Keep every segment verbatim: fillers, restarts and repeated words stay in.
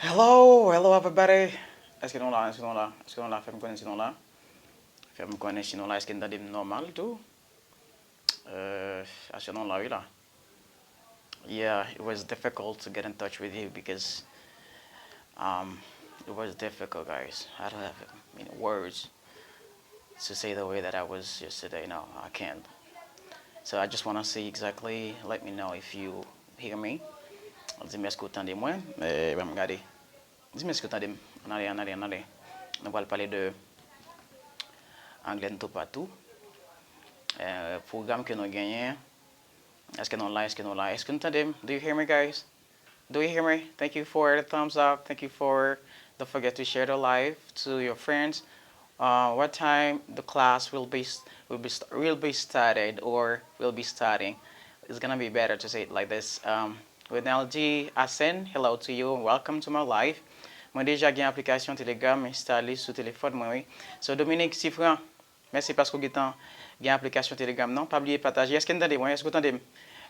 Hello, hello everybody. Èske nou la? Èske nou la? Èske nou la? Fè m konnen si nou la. Fè m konnen si nou la. Èske n tande m nòmal tou? Euh, èske nou la? Wi la. Yeah, it was difficult to get in touch with you because um, it was difficult, guys. I don't have, I mean, words to say the way that I was yesterday. No, I can't. So I just want to see exactly, let me know if you hear me. Di m èske w tande mwen. Eh, ban m gade. Di m èske w tande m. Ann ale, ann ale, ann ale. Nou pral pale de Anglais toupatou. Eh, pwogram ke nou genyen. Èske nou la? Èske nou la? Èske nou tande m? Do you hear me, guys? Do you hear me? Thank you for the thumbs up. Thank you for, don't forget to share the live to your friends. Uh, what time the class will be s- will be st- will be started or will be starting? It's gonna be better to say it like this. Um, Renaldi Asen, hello to you. Welcome to my live. Mwen deja gen aplikasyon Telegram enstale sou telefòn mwen, wi. So, Dominique Sifran, mèsi paske w gentan gen aplikasyon Telegram nan. Pa bliye pataje. Èske n tande mwen? Èske w tande m?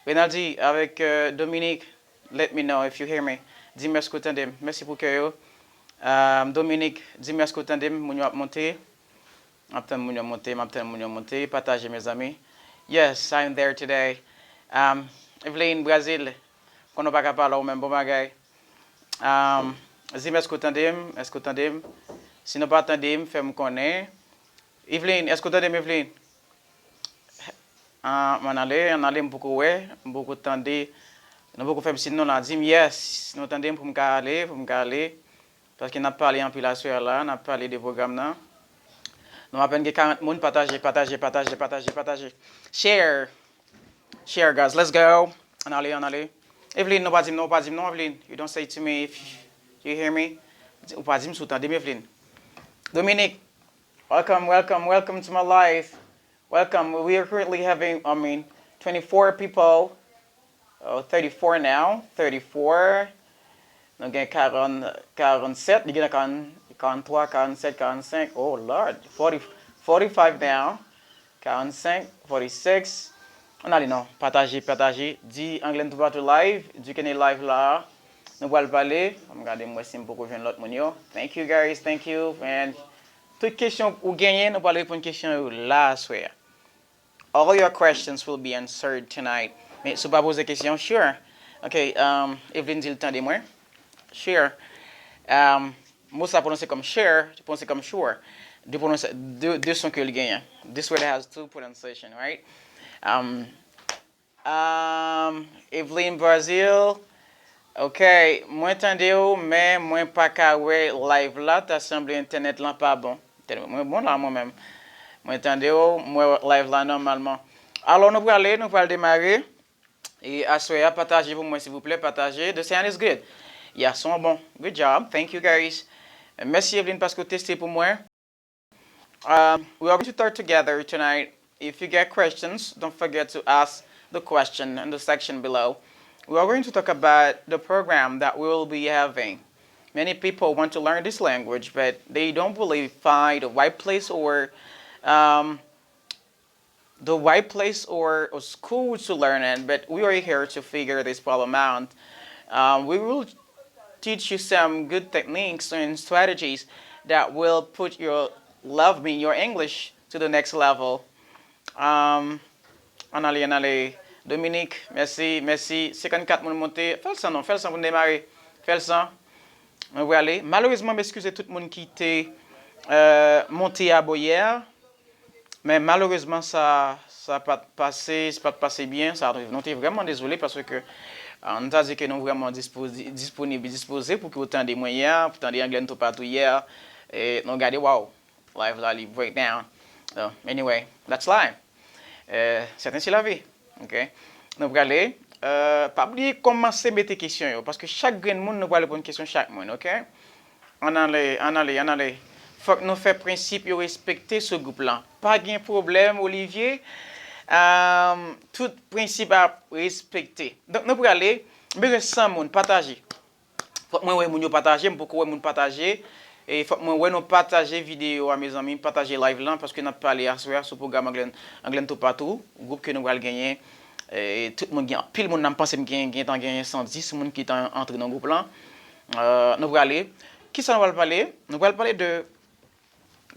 Renaldi avèk euh, Dominique, let me know if you hear me. Di m èske w tande m. Mèsi pou kè yo. Euh, Dominique, di m èske w tande m. Moun yo ap monte. M ap tann moun yo monte, m ap tann moun yo monte. Pataje, mezanmi. Yes, I am there today. Um, Evelyn, Brazil. Konnen w pa ka pale ou menm, bon bagay. Um, di m èske w tande m? Èske w tande m? Si nou pa tande m, fè m konnen. Evelyn, èske w tande m, Evelyn? Ah, m ann ale, ann ale, m poko wè, m poko tande. Nou poko fè m siy non la. Di m yes, nou tande m pou m ka ale, pou m ka ale. Paske n ap pale anpil aswè a la, n ap pale de pwogram nan. Nou apèn gen karant moun, pataje, pataje, pataje, pataje, pataje. Share. Share, guys. Let's go. Ann ale, ann ale. Evelyn, nou pa di m non, ou pa di m non, Evelyn. You don't say to me if you hear me. Ou pa di m si w tande m, Evelyn. Dominique, welcome, welcome, welcome to my live. Welcome. We are currently having, I mean, twenty-four people. Oh, thirty-four now. Thirty-four. Nou gen karant, karant sèt. Li gen karant, karant twa, karant sèt, karant senk. Oh, Lord. Forty, forty-five now. Karant senk, forty-six. Ann ale non. Pataje, pataje. Di Anglais toupatou live. Di ke ne live la. Nou pral pale. Ban m gade m wè si m poko jwenn lòt moun yo. Thank you, guys. Thank you. And tout kesyon ou genyen, nou pral reponn kesyon yo la aswè a. All your questions will be answered tonight. Men si w pa poze kesyon, sure. Ok, um, Evelyn di l tande mwen. Sure. Um, mo sa pwononse kòm share, pwononse kòm sure. De pwononse, de, de son ke l genyen. This word has two pronunciation, right? Um, um, Evelyn Brazil, ok, mwen tande w, men mwen pa ka wè live la, ta sanble entènèt lan pa bon. Entènèt mwen bon la mwen menm. Mwen tande w, mwen wè live la nòmalman. Alò nou prale, nou pral demare. E aswè a, pataje pou mwen silvouplè, pataje. The sound is good. Ya, son bon. Good job. Thank you, guys. Mèsi Evelyn paske w teste pou mwen. Um, we are going to talk together tonight. If you get questions, don't forget to ask the question in the section below. We are going to talk about the program that we will be having. Many people want to learn this language, but they don't really find the right place or um, the right place or, or school to learn in, but we are here to figure this problem out. Um, we will teach you some good techniques and strategies that will put your love me your English to the next level. Um, ann ale, ann ale. Dominique, mèsi, mèsi. Senkannkat moun monte. Fè l san non, fè l san pou n demare. Fè l san. Mwen prale. Malerezman, m eskize tout moun ki te euh, monte a bò yè. Men malerezman, sa, sa pa t pase, sa pa t pase byen. Sa, nou te vrèman dezole paske, euh, nou ta di ke nou vrèman dispoze, disponib, dispoze pou ke w tande mwen yè, pou tande Anglais toupatou yè. E nou gade, waw, live la, li break down. So, anyway, that's life. Euh, c'est ainsi la vie. Ok? Nou prale. Euh, pa bliye kòmanse mete kesyon yo, paske chak grenn moun, nou pral reponn kesyon chak moun, ok? Ann ale, ann ale, ann ale. Fòk nou fè prensip yo respekte sou gwoup lan. Pa gen pwoblèm, Olivier. Um, tout prensip ap respekte. Donk, nou prale. M bezwen san moun, pataje. Fòk mwen wè moun yo pataje, m poko wè moun pataje. E fòk mwen wè nou pataje videyo a, mezanmi, pataje live lan, paske n ap pale aswè a sou pwogram Anglais, Anglais toupatou, gwoup ke nou pral genyen. E tout moun gen, anpil moun nan, m panse m gen, gentan genyen san dis moun ki ta antre nan gwoup lan. Euh, nou prale. Kisa nou pral pale? Nou pral pale de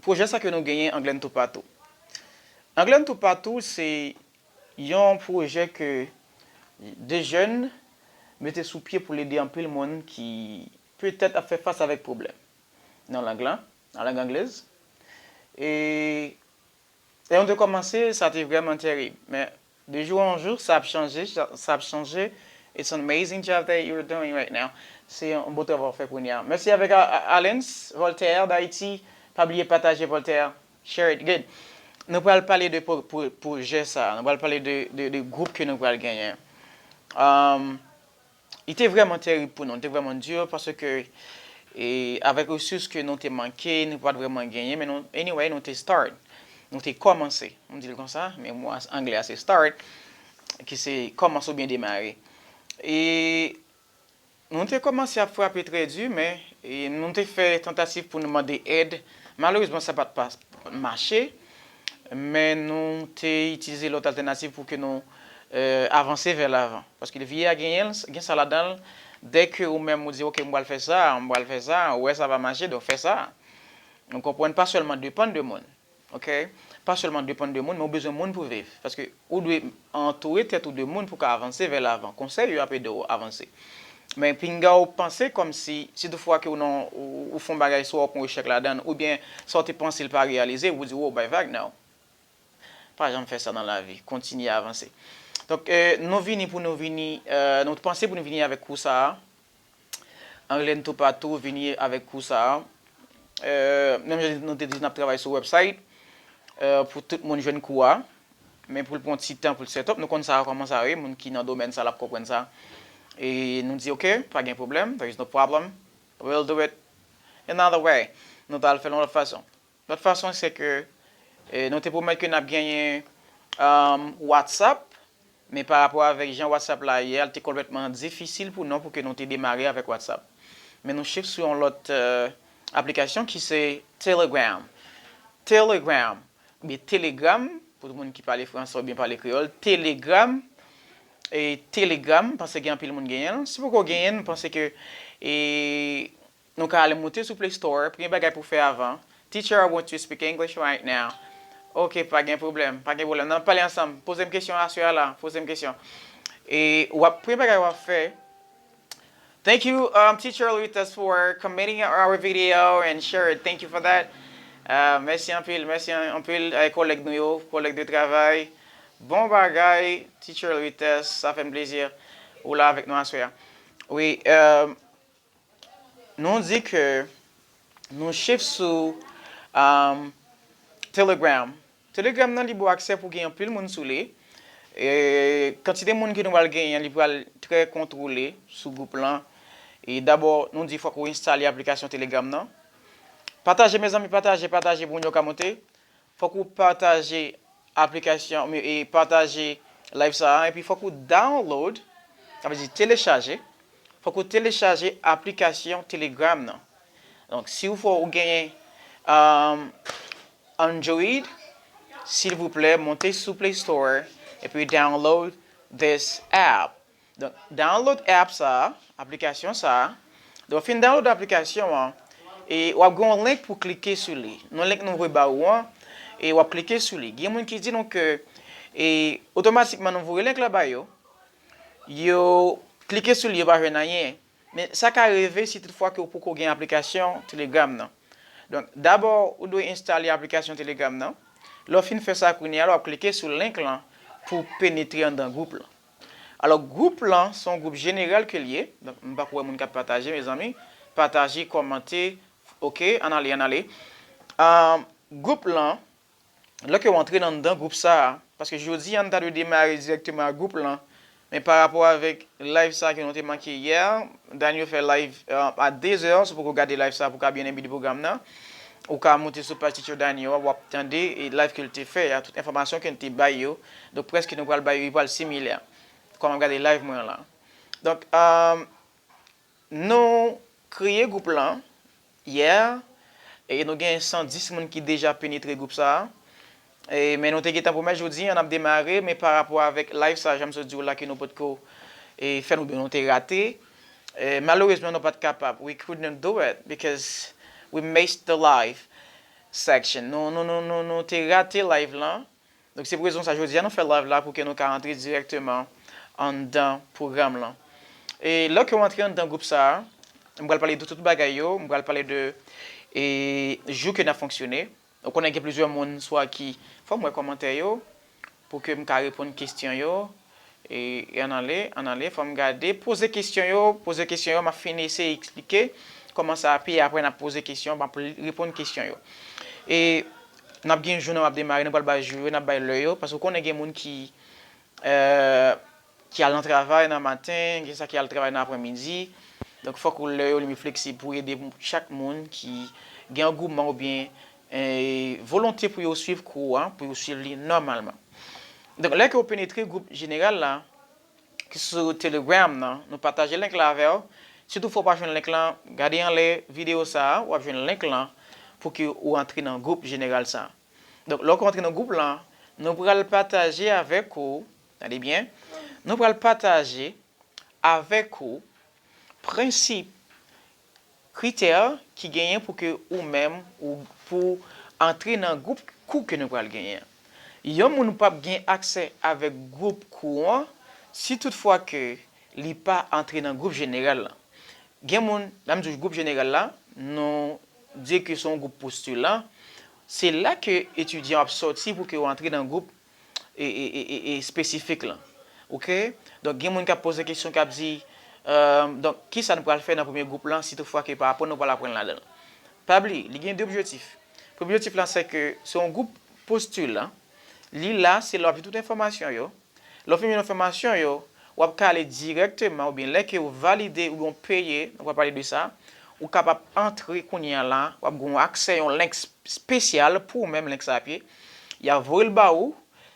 pwojè sa ke nou genyen, Anglè Toupatou. Anglè Toupatou se yon pwojè ke de jèn mete sou pye pou l ede anpil moun ki petèt ap fè fas avèk pwoblèm nan lang lan, nan lang anglèz. E lè nou te kòmanse, sa te vrèman tèrib. Men de jou an jou, sa ap chanje, sa, sa ap chanje. It's an amazing job that you're doing right now. Se yon bon travay w ap fè kounye a. Mèsi avèk a, a, Alens Voltaire d'Haïti. Pa bliye pataje Voltaire. Share it. Good. Nou pral pale de pwo-, pwo-, pwojè sa. Nou pral pale de, de, de gwoup ke nou pral genyen. Um, li te vrèman tèrib pou nou. Li te vrèman di paske e, avèk resous ke nou te manke, nou pa t vrèman genyen, men nou, anyway, nou te start. Nou te kòmanse. M di l konsa, men mo a, anglè a se start, ki se kòmanse oubyen demare. E nou te kòmanse ap frape trè di, men e, nou te fè tantativ pou nou mande èd. Malerezman, sa pa t pa mache, men nou te itilize lòt altènativ pou ke nou e, avanse vè lavan. Paske vi a genyen, gen sa ladan l, dèke ou menm ou di, "Ok, m pral fè sa, m pral fè sa," ou wè sa pa mache, donk fè sa. Nou konprann pa sèlman depann de moun. Ok? Pa sèlman depann de moun, men ou bezwen moun pou viv. Paske ou dwe antoure tèt ou de moun pou ka avanse vè lavan. Konsèy yo ap ede w avanse. Men pinga w panse kòmsi, si toutfwa ke ou nan, ou, ou fè yon bagay, swa w pran echèk ladan l, oubyen sa w te panse l pa reyalize, ou di, "Wow, bay vag, non." Pa janm fè sa nan lavi. Kontinye avanse. Donk, e, nou vini pou nou vini, e, nou panse pou nou vini avèk kou sa a. Anglè Toupatou vini avèk kou sa a. E, menm jan nou te di, n ap travay sou website, e, pou tout moun jwenn kou a. Men pou l pran ti tan pou l set up, nou konn sa a kòman sa ye, moun ki nan domèn sa l ap konprann sa. E nou di, "Ok, pa gen pwoblèm, there is no problem. We'll do it another way." Nou pral fè l yon lòt fason. Lòt fason, se ke, e, nou te pwomèt ke n ap genyen, um, WhatsApp, men pa rapò avèk jan WhatsApp la ye a, li te konplètman difisil pou nou pou ke nou te demare avèk WhatsApp. Men nou shift sou yon lòt, e, aplikasyon ki se Telegram. Telegram, oubyen Telegram, pou moun ki pale fransè oubyen pale kreyòl, Telegram, e, Telegram, m panse gen anpil moun genyen l. Si poko genyen l, m panse ke, e, nou ka al moute sou Play Store, premye bagay pou fè avan. "Teacher, I want to speak English right now." Ok, pa gen pwoblèm, pa gen pwoblèm. N ap pale ansanm. Poze m kesyon aswè a la, poze m kesyon. E w ap, premye bagay w ap fè, "Thank you, um, Teacher Luitas, for commenting our video and share it. Thank you for that." Uh, mèsi anpil, mèsi an-, anpil, e, kòlèg nou yo, kòlèg de travay. Bon bagay, Teacher Luitas, sa fè m plezi ou la avèk nou aswè a. Wi, um, nou di ke nou shift sou, um, Telegram. Telegram nan li ba w aksè pou gen anpil moun sou li. E kantite moun ke nou pral genyen, li pral trè kontwole sou gwoup lan. E dabò, nou di fòk ou enstale aplikasyon Telegram nan. Pataje, mezanmi, pataje, pataje pou moun yo ka monte. Fòk ou pataje aplikasyon, e pataje live sa a, epi fòk ou download, sa vle di telechaje, fòk ou telechaje aplikasyon Telegram nan. Donk, si w fò ou genyen, um, Android, silvouplè, monte sou Play Store, epi download this app. Donk, download app sa a, aplikasyon sa a. Donk, w fin download aplikasyon an, e w ap gen yon link pou klike sou li. Nan link nou voye ba ou an, e w ap klike sou li. Gen moun ki di nou ke, e, otomatikman nou voye link la ba yo, yo klike sou li, yo pa jwenn anyen. Men sa ka rive si toutfwa ke w poko gen aplikasyon Telegram nan. Donk, dabò, ou dwe enstale aplikasyon Telegram nan. Lè w fin fè sa kounye a la, w ap klike sou link lan pou w penetre anndan gwoup lan. Alò, gwoup lan, se yon gwoup jeneral ke l ye. Donk, m pako wè moun k ap pataje, mezanmi. Pataje, kòmante. Ok, ann ale, ann ale. Ah, gwoup lan, lè ke w antre nan anndan gwoup sa a, paske jodi a, n ta dwe demare dirèkteman ak gwoup lan, men pa rapò avèk live sa a ke nou te manke yè, Daniel fè live, euh, a de zè, si w poko gade live sa a pou w ka byen enbi de pwogram nan, ou ka moute sou paj Teacher Daniel, w ap tande, e, live ke l te fè a, tout enfòmasyon ke n te bay yo. Donk, prèske nou pral bay yo, li pral similè. Kòm w ap gade live mwen an la. Donk, euh, nou kreye gwoup lan yè, e nou gen san dis moun ki deja penetre gwoup sa a. E, men nou te gentan pwomèt jodi a, n ap demare, men pa rapò avèk live sa a, jan m sot di w la, ke nou potko, e, fè l oubyen nou te rate, Eh, malerezman, nou pa t kapab. We couldn't do it because we missed the live section. Nou, nou, nou, nou, nou te rate live lan. Donk, se pou rezon sa, jodi a, nou fè live la pou ke nou ka antre dirèkteman anndan pwogram lan. E lè ke w antre anndan gwoup sa a, m pral pale de tout bagay yo, m pral pale de e, jou ke n ap fonksyone. Ou konnen gen plizyè moun swa ki, fò m wè kòmantè yo, pou ke m ka reponn kesyon yo. E, e ann ale, ann ale, fò m gade. Poze kesyon yo, poze kesyon yo, m ap fin eseye eksplike kòman sa ap ye, apre n ap poze kesyon, m ap reponn kesyon yo. E n ap gen jou nan m ap demare, nou pral bay jou yo, n ap bay lè yo, paske w konnen gen moun ki, eh, ki al nan travay nan maten, gen sa ki al travay nan aprèmidi. Donk, fòk ou lè yo li fleksib pou ede chak moun ki gen angouman oubyen, eh, volonte pou yo swiv kou a, pou yo swiv li nòmalman. Donk, lè ke w penetre gwoup jeneral la, ki sou Telegram nan, nou pataje link la avè w. Si toutfwa w pa jwenn link lan, gade anlè videyo sa a, w ap jwenn link lan pou ke ou antre nan gwoup jeneral sa a. Donk, lè w antre nan gwoup lan, nou pral pataje avèk ou, tande byen, nou pral pataje avèk ou prensip, kritè ki genyen pou ke ou menm, ou, pou antre nan gwoup kou ke nou pral genyen. Yon moun p ap gen aksè avèk gwoup kou an si toutfwa ke li pa antre nan gwoup jeneral lan. Gen moun, lè m di w gwoup jeneral la, nou di ke se yon gwoup postulan, se la ke etidyan ap sòti pou ke yo antre nan gwoup e, e, e, e, e espesifik lan. Oke? Donk, gen moun k ap poze kesyon, k ap di, euh, donk, kisa nou pral fè nan premye gwoup lan, si toutfwa ke pa aprann, nou pral aprann ladan l? Pa bliye, li gen de objektif. Premye objektif lan, se ke se yon gwoup postulan. Li la, se lè w ap jwenn tout enfòmasyon yo. Lè w fin jwenn enfòmasyon yo, w ap ka ale dirèkteman, oubyen lè ke w valide, oubyen w peye, nou pral pale de sa, ou kapab antre kounye a la, w ap gen yon aksè, yon link espesyal pou ou menm, link sa ap ye. Y ap voye l ba ou,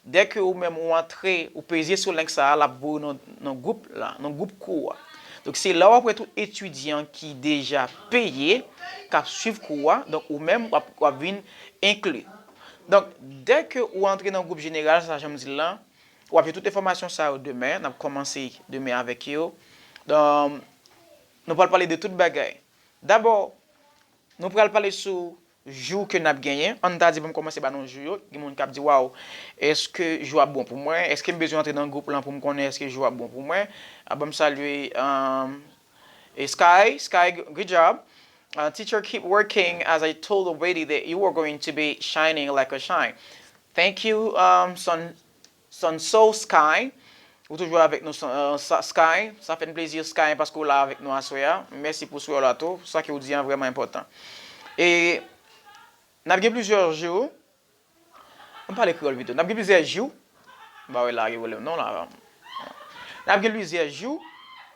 dèke ou menm ou antre, ou peze sou link sa a, l ap voye w nan, nan gwoup la, nan gwoup kou a. Donk, se la w ap wè tout etidyan ki deja peye, k ap swiv kou a, donk ou menm, w ap, w ap vin enkli. Donk, dèke ou antre nan gwoup jeneral sa, jan m di l lan, w ap jwenn tout enfòmasyon sa yo demen, n ap kòmanse demen avèk yo. Donk, nou pral pale de tout bagay. Dabò, nou pral pale sou jou ke n ap genyen. Ann ta di, ban m kòmanse ba nou jou yo. Gen moun k ap di, waw, èske jou ap bon pou mwen? Èske m bezwen antre nan gwoup lan pou m konnen èske jou ap bon pou mwen? Ah, ban m salye, um, e Sky. Sky, good job. Uh, teacher, keep working. As I told the lady that you are going to be shining like a shine. Thank you, um, son, son so Sky. Ou toujou avèk nou, son, uh, sa, Sky. Sa fè n plezi, Sky, paske w la avèk nou aswè a. Mèsi pou swè w la tou. Sa ke w di an vrèman enpòtan. E n ap gen plizyè jou. Ann pale kreyòl pito. N ap gen plizyè jou. M pa wè la gen pwoblèm non la. N ap gen plizyè jou.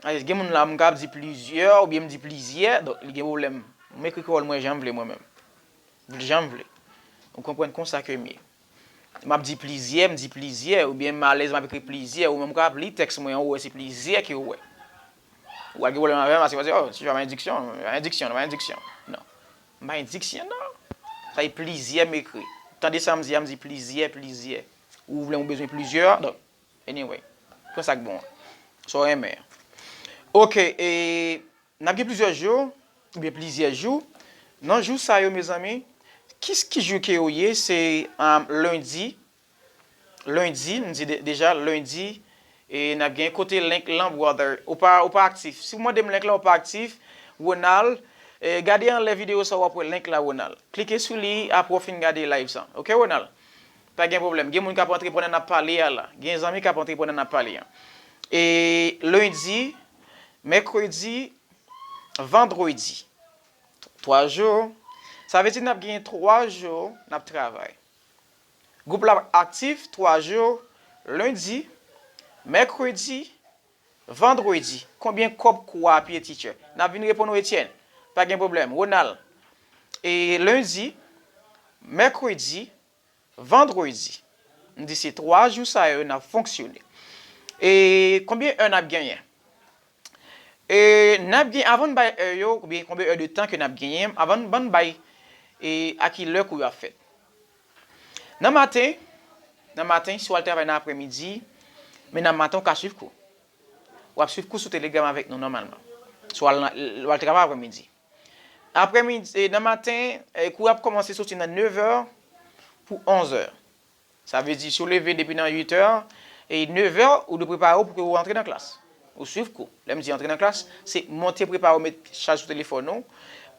Gen moun la, m ka ap di plizyè oubyen m di plizyè. Donk, li gen pwoblèm. M ekri kreyòl mwen jan m vle mwen menm. Jan m vle. Ou konprann konsa ke m ye. M ap di plizyè, m di plizyè, oubyen m alèz m ap ekri plizyè, ou menm ou ka ap li tèks mwen an, ou wè se plizyè ke ou wè. Ou pa gen pwoblèm avè m, paske w di, oh, se pa yon diksyon, pa yon diksyon, pa yon diksyon. Non. M pa yon diksyon, non. Sa e plizyè m ekri. Tande sa m di a, m di plizyè, plizyè. Ou vle m bezwen plizyè, donk, anyway. Pran sa k bon an. Sa w renmen an. Oke, e N ap gen plizyè jou, oubyen plizyè jou. Nan jou sa yo, mezanmi, ki, ki jou ke yo ye? Se, um, lendi. Lendi, m di de-, deja, lendi, e n ap gen kote link lan, brother. Ou pa, ou pa aktif. Si w mande m link lan, ou pa aktif, Ronald, e, gade anlè videyo sa, w ap wè link la, Ronald. Klike sou li, apre w fin gade live sa. Oke, Ronald? Pa gen pwoblèm. Gen moun k ap antre pandan n ap pale a la. Gen zanmi k ap antre pandan n ap pale a. E lendi, mèkredi, vandredi. Twa jou. Sa vle di n ap genyen twa jou n ap travay. Gwoup la aktif twa jou, lendi, mèkredi, vandredi. Konbyen kòb kou a ap ye, teacher? N ap vin reponn ou, Etienne. Pa gen pwoblèm. Ronald, e lendi, mèkredi, vandredi. M di se twa jou sa yo n ap fonksyone. E konbyen è n ap genyen? E n ap gen, avan n bay è yo, oubyen konbyen è de tan ke n ap genyen, avan n, ban n bay, e a ki lè kou yo ap fèt. Nan maten, nan maten, si w al travay nan aprèmidi, men nan maten w ka swiv kou. W ap swiv kou sou Telegram avèk nou nòmalman. Swa l al travay aprèmidi. Aprèmidi, e, nan maten, e, kou ap kòmanse soti nan nevè pou onzè. Sa vle di, si w leve depi nan uitè, e nevè, ou dwe prepare w pou ke w antre nan klas. Ou swiv kou. Lè m di antre nan klas, se monte prepare w, met chaj sou telefòn ou,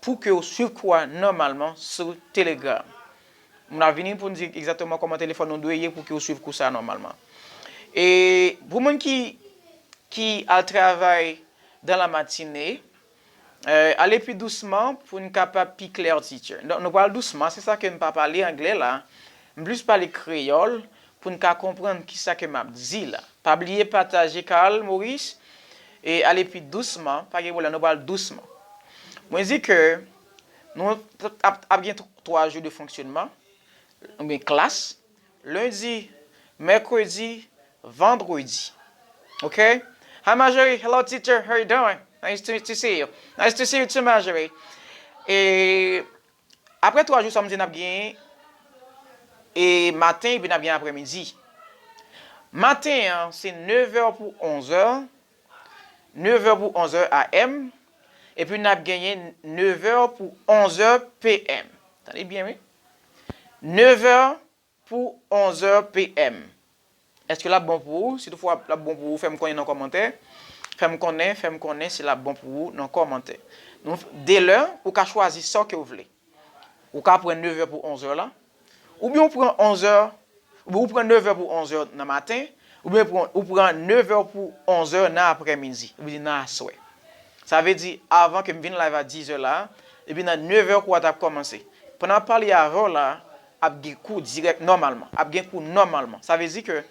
pou ke w swiv kou a nòmalman sou Telegram. M ap vini pou n di egzakteman kòman telefòn nou dwe ye pou ke w swiv kou sa a nòmalman. E pou moun ki, ki al travay dans la matinée, euh, ale pi dousman pou n kapab pi klè, teacher. Donk, nou pral dousman, se sa ke m pa pale anglè la. M plis pale kreyòl pou n ka konprann kisa ke m ap di la. Pa bliye pataje, Carl Maurice, e ale pi dousman, pa gen pwoblèm, nou pral dousman. Mwen di ke nou ap, ap gen twa jou de fonksyonman, oubyen klas, lendi, mèkredi, vandredi. Ok? Hi Marjorie, hello teacher, how you doing? Nice to, to see you. Nice to see you too, Marjorie. E apre twa jou sa, m di n ap gen e maten, epi n ap gen aprèmidi. Maten an, se nevè pou onzè, nevè pou onzè A M, epi n ap genyen nevè pou onzè P M. Tande byen, wi. Nevè pou onzè P M. Èske l ap bon pou ou? Si toutfwa l ap bon pou ou, fè m konnen nan kòmantè. Fè m konnen, fè m konnen si l ap bon pou ou nan kòmantè. Nou, de lè, ou ka chwazi sa ke w vle. Ou ka pran nevè pou onzè la. Oubyen ou pran onzè, oubyen ou pran nevè pou onzè nan maten, oubyen pran, ou pran nevè pou onzè nan aprèmidi, oubyen nan aswè. Sa vle di, avan ke m vin live a dizè la, epi nan nevè kou a t ap kòmanse. Pandan m ap pale avè w la, ap gen kou dirèk nòmalman. Ap gen kou nòmalman. Sa vle di ke,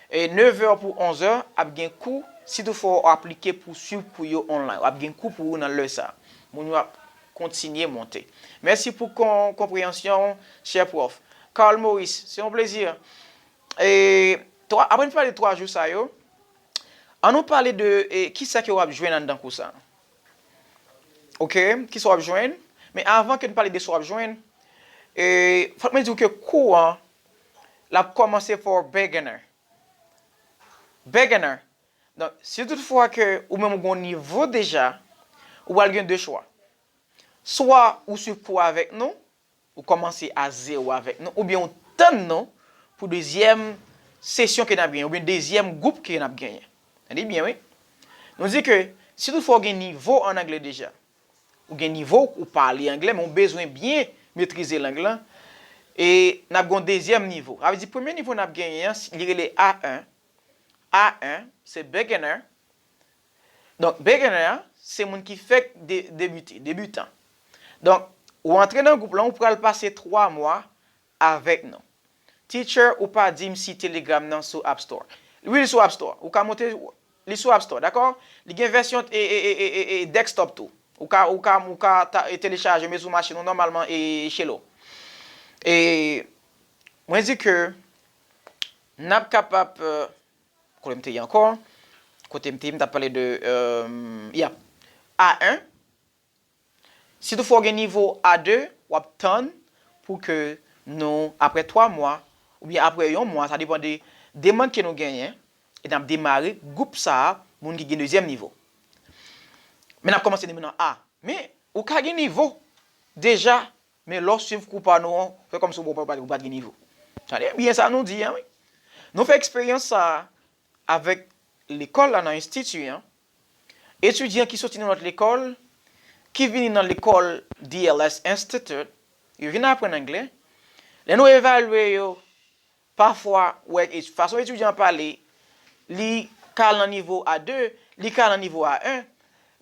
e, nevè pou onzè, ap gen kou, si toutfwa w aplike pou swiv kou yo online. Ap gen kou pou ou nan lè sa. Moun yo ap kontinye monte. Mèsi pou kon-, konpreyansyon w, chè pwòf. Carl Maurice, se yon plezi. E, twa, apre n pale twa jou sa yo, an nou pale de, e, kisa ke w ap jwenn anndan kou sa. Ok? Kisa w ap jwenn? Men avan ke n pale de sa w ap jwenn, e, fòk mwen di w ke kou an, l ap kòmanse for beginner. Beginner. Donk, si toutfwa ke ou menm ou gen yon nivo deja, ou pral gen de chwa. Swa ou swiv kou avèk nou, ou kòmanse a zewo avèk nou, oubyen ou tann nou pou dezyèm sesyon ke n ap genyen, oubyen dezyèm gwoup ke n ap genyen. Tande byen, wi. Nou di ke si toutfwa w gen nivo an anglè deja, ou gen nivo, ou pale anglè, men ou bezwen byen metrize lang lan, e n ap gen yon dezyèm nivo. Sa vle di, premye nivo n ap genyen an, li rele A en. A en, se beginner. Donk, beginner an, se moun ki fèk de-, debite, debitan. Donk, ou antre nan gwoup lan, ou pral pase twa mwa avèk nou. Teacher, ou pa di m si Telegram nan sou App Store. Wi, li sou App Store. Ou ka monte, li sou App Store, dakò? Li gen vèsyon e, e, e, e, e, e desktop tou. Ou ka, ou ka, ou ka ta-, e telechaje, men sou machin ou nòmalman e chelo. E mwen di ke n ap kapab, euh, kote m te ye ankò? Kote m te ye, m t ap pale de, euh, yap. A en. Si toutfwa w gen nivo A de, w ap tann pou ke nou, apre twa mwa, oubyen apre yon mwa, sa depann de demann ke nou genyen, e n ap demare gwoup sa a, moun ki gen dezyèm nivo. Men n ap kòmanse depi nan A. Men, ou ka gen nivo deja, men lè w swiv kou pa nou an, fè kòmsi w pa, ou pa t gen nivo. Tande byen sa nou di an, wi. Nou fè eksperyans sa a avèk lekòl la nan enstiti an. Etidyan ki soti nan lòt lekòl, ki vini nan lekòl D L S Institute, yo vin aprann anglè. Lè nou evalye yo, pafwa, ou wè, e fason etidyan an pale, li ka al nan nivo A de, li ka al nan nivo A en.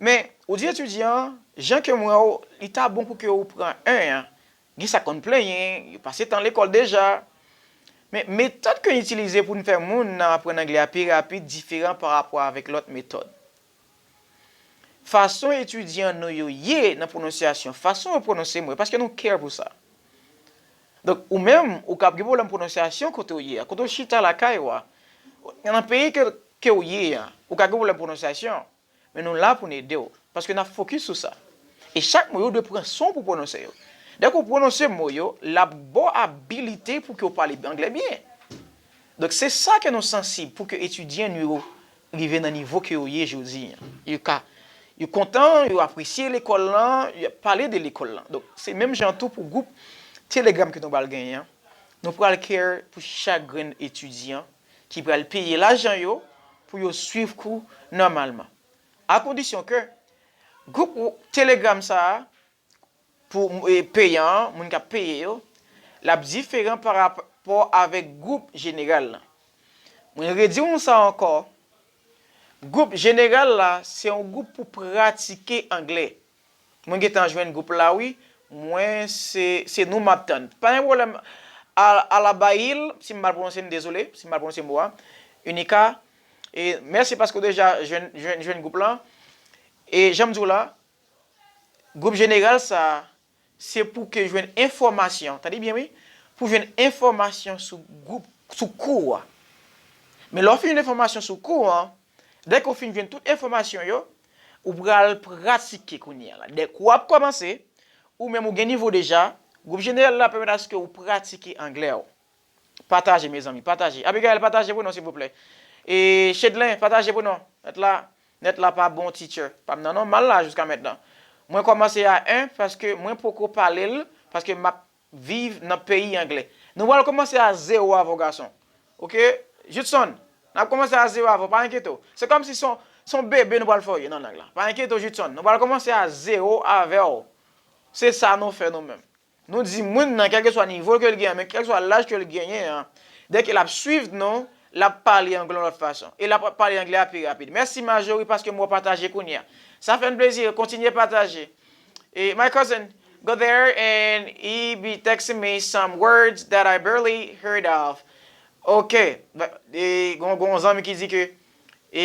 Men, ou di etidyan an, jan ke m wè w, li ta bon pou ke ou pran en an. Gen sa k konn plenyen, yo pase tan lekòl deja. Men, metòd ke n itilize pou n fè moun nan aprann anglè a pi rapid diferan pa rapò avèk lòt metòd. Fason etidyan nou yo ye nan pwononsyasyon, fason yo pwononse mo yo, paske nou care pou sa. Donk, ou menm, ou kab gen pwoblèm pwononsyasyon kote w ye a, kote w chita lakay ou a, nan peyi ke, ke w ye a, ou ka gen pwoblèm pwononsyasyon, men nou la pou n ede w, paske n ap fokis sou sa. E chak mo yo dwe pran swen w pou pwononse yo. Dèke w pwononse mo yo, l ap ba w abilite pou ke w pale anglè byen. Donk, se sa ke nou sansib pou ke etidyan nou yo rive nan nivo ke yo ye jodi an. Yo ka Yo kontan, yo apresye lekòl lan, y ap pale de lekòl lan. Donk, se menm jan tou pou gwoup Telegram ke nou pral genyen an. Nou pral care pou chak grenn etidyan ki pral peye lajan yo pou yo swiv kou nòmalman. A kondisyon ke gwoup Telegram sa a, pou e, peyan an, moun k ap peye yo, l ap diferan pa rapò avèk gwoup jeneral lan. Mwen redi w sa ankò, gwoup jeneral la, se yon gwoup pou pratike anglè. Mwen gentan jwenn gwoup la, wi. Mwen, se, se nou m ap tann. Pa gen pwoblèm. Al-, Alabayil, si m mal pwononse, m dezole, si m mal pwononse mo a. Unika, e mèsi paske w deja jwenn, jwenn, jwenn gwoup lan. E jan m di w la, gwoup jeneral sa a, se pou ke jwenn enfòmasyon, tande byen wi, pou jwenn enfòmasyon sou gwoup, sou kou a. Men lè w fin jwenn enfòmasyon sou kou an, dèke w fin jwenn tout enfòmasyon yo, ou pral pratike kounye a la. Dèke w ap kòmanse, ou menm ou gen nivo deja, gwoup jeneral la pèmèt aske ou pratike anglè w. Pataje, mezanmi, pataje. Abigail, pataje pou nou, silvouplè. E Chedlen, pataje pou nou. Nèt la, nèt la pa bon, teacher. Pa m nan nòmal la, jiska mentnan. Mwen kòmanse a en, paske mwen poko pale l, paske m ap viv nan peyi anglè. Nou pral kòmanse a zewo avè w, gason. Oke? Judson, n ap kòmanse a zewo avè w, pa enkyete w. Se kòmsi se yon, se yon bebe nou pral fòye nan lang la. Pa enkyete w, Judson. Nou pral kòmanse a zewo avè w. Se sa nou fè nou menm. Nou di moun nan, kèlkeswa nivo ke l genyen, men kèlkeswa laj ke l genyen an, dèke l ap swiv nou, l ap pale anglè yon lòt fason. E l ap pale anglè a pi rapid. Mèsi Majori paske m wè w pataje kounye a. Sa fè n plezi, kontinye pataje. E my cousin go there and he be texting me some words that I barely heard of. Ok, e, gon, gon zanmi ki di ke e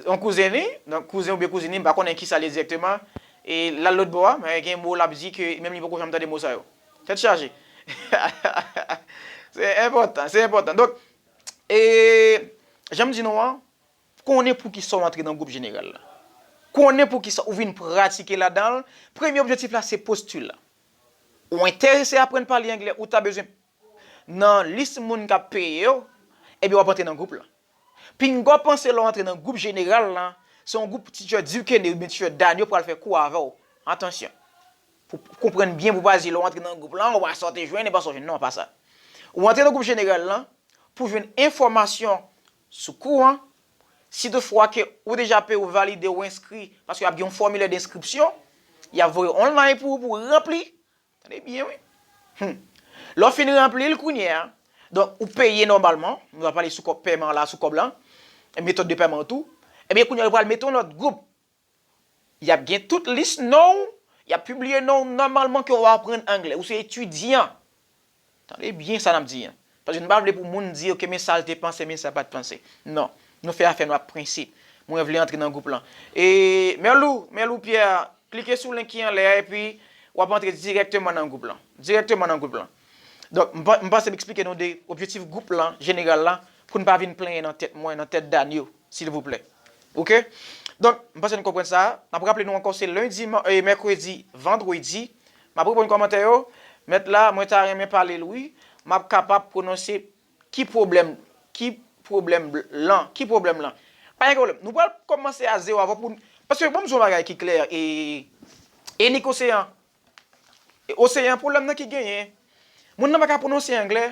yon kouzen li, donk kouzen oubyen kouzin li, m pa konnen kisa l ye dirèkteman, e l al lòt bò a, men gen mo l ap di ke menm li poko janm tande mo sa yo. Tèt chaje. Se enpòtan, se enpòtan. Donk, e, jan m di nou an, konnen poukisa w antre nan gwoup jeneral la. Konnen poukisa ou vin pratike ladan l. Premye objektif la, se postile la. Ou enterese aprann pale anglè, ou ta bezwen nan lis moun k ap peye yo, ebyen w ap antre nan gwoup lan. Pinga w panse lè w antre nan gwoup jeneral lan, se yon gwoup teacher Duquesne oubyen teacher Daniel pral fè kou avè w. Atansyon. Pou w konprann byen, pou w pa di lè w antre nan gwoup lan, w a sa w te jwenn, e pa sa w jwenn. Non, pa sa. Ou antre nan gwoup jeneral lan pou w jwenn enfòmasyon sou kou an. Si toutfwa ke ou deja peye, ou valide, ou enskri, paske y ap gen yon fòmilè denskripsyon, y ap voye online pou ou, pou w ranpli. Tande byen, wi. Hmm. Lè w fin ranpli l kounye a, donk, ou peye nòmalman, nou va pale sou kòb pèman la, sou kòb lan, e metòd de pèman tou, ebyen, kounye a, yo pral mete w nan lòt gwoup. Y ap gen tout lis non w, y ap pibliye non w nòmalman ke w aprann anglè, ou se etidyan. Tande byen sa n ap di an. Paske nou pa vle pou moun di, "Ok, men sa l te panse, men sa pa t panse." Non. Nou fè afè nou ak prensip. Mwen vle antre nan gwoup lan. E Merlou, Merlou Pierre, klike sou link ki anlè a epi w ap antre dirèkteman nan gwoup lan. Dirèkteman nan gwoup lan. Donk, m pa-, m panse m eksplike nou de objektif gwoup lan, jeneral la, pou n pa vin plenyen nan tèt mwen, nan tèt Danio, silvouplè. Oke? Donk, m panse nou konprann sa. M ap raple nou ankò, se lendi, ma-, e, mèkredi, vandredi. M ap reponn kòmantè yo. Mèt la, mwen ta renmen pale l, wi. M ap kapab pwononse ki pwoblèm, ki pwoblèm bl-, lan, ki pwoblèm lan. Pa gen pwoblèm. Nou pral kòmanse a zewo avan pou n, paske bon, m di yon bagay ki klè, e, e Nik Oseyan. E Oseyan, pwoblèm nan ki genyen, moun nan pa ka pwononse anglè.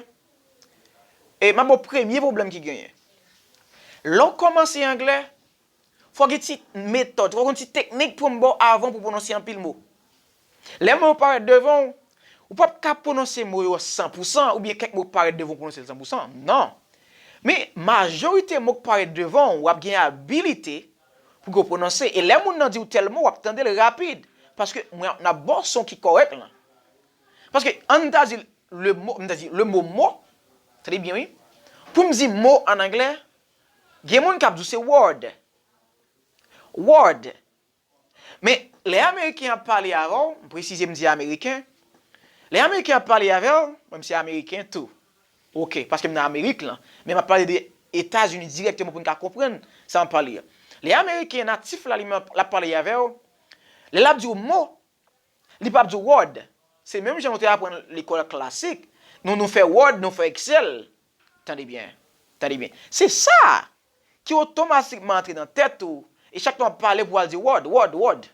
E m ap ba w premye pwoblèm ki genyen. Lè w kòmanse anglè, fò gen ti metòd, fò gen ti teknik pou m ba w avan pou pwononse anpil mo. Lè mo yo parèt devan w, ou p ap ka pwononse mo yo san pou san, oubyen kèk mo parèt devan w pwononse l san pou san. Non. Men, majorite mo k parèt devan w, w ap gen abilite pou w pwononse. E lè moun nan di w tèl mo, w ap tande l rapid. Paske mwen, n ap ba w son ki kòrèk lan. Paske, ann ta di le mo, m ta di le mo mo, tande byen, wi. Pou m di mo an anglè, gen moun k ap di w se word. Word. Men, lè Ameriken ap pale avè w, m presize m di Ameriken, lè Ameriken ap pale avè w, mwen m se Ameriken tou. Oke, paske m nan Amerik lan, men m ap pale de Etazini dirèkteman pou n ka konprann sa m ap pale a. Lè Ameriken natif la, li menm, l ap pale avè w, lè l ap di w mo, li p ap di w word. Se menm jan nou te aprann lekòl klasik. Nou, nou fè word, nou fè Excel. Tande byen. Tande byen. Se sa ki otomatikman antre nan tèt ou E chak tan w ap pale pou w al di word, word, word.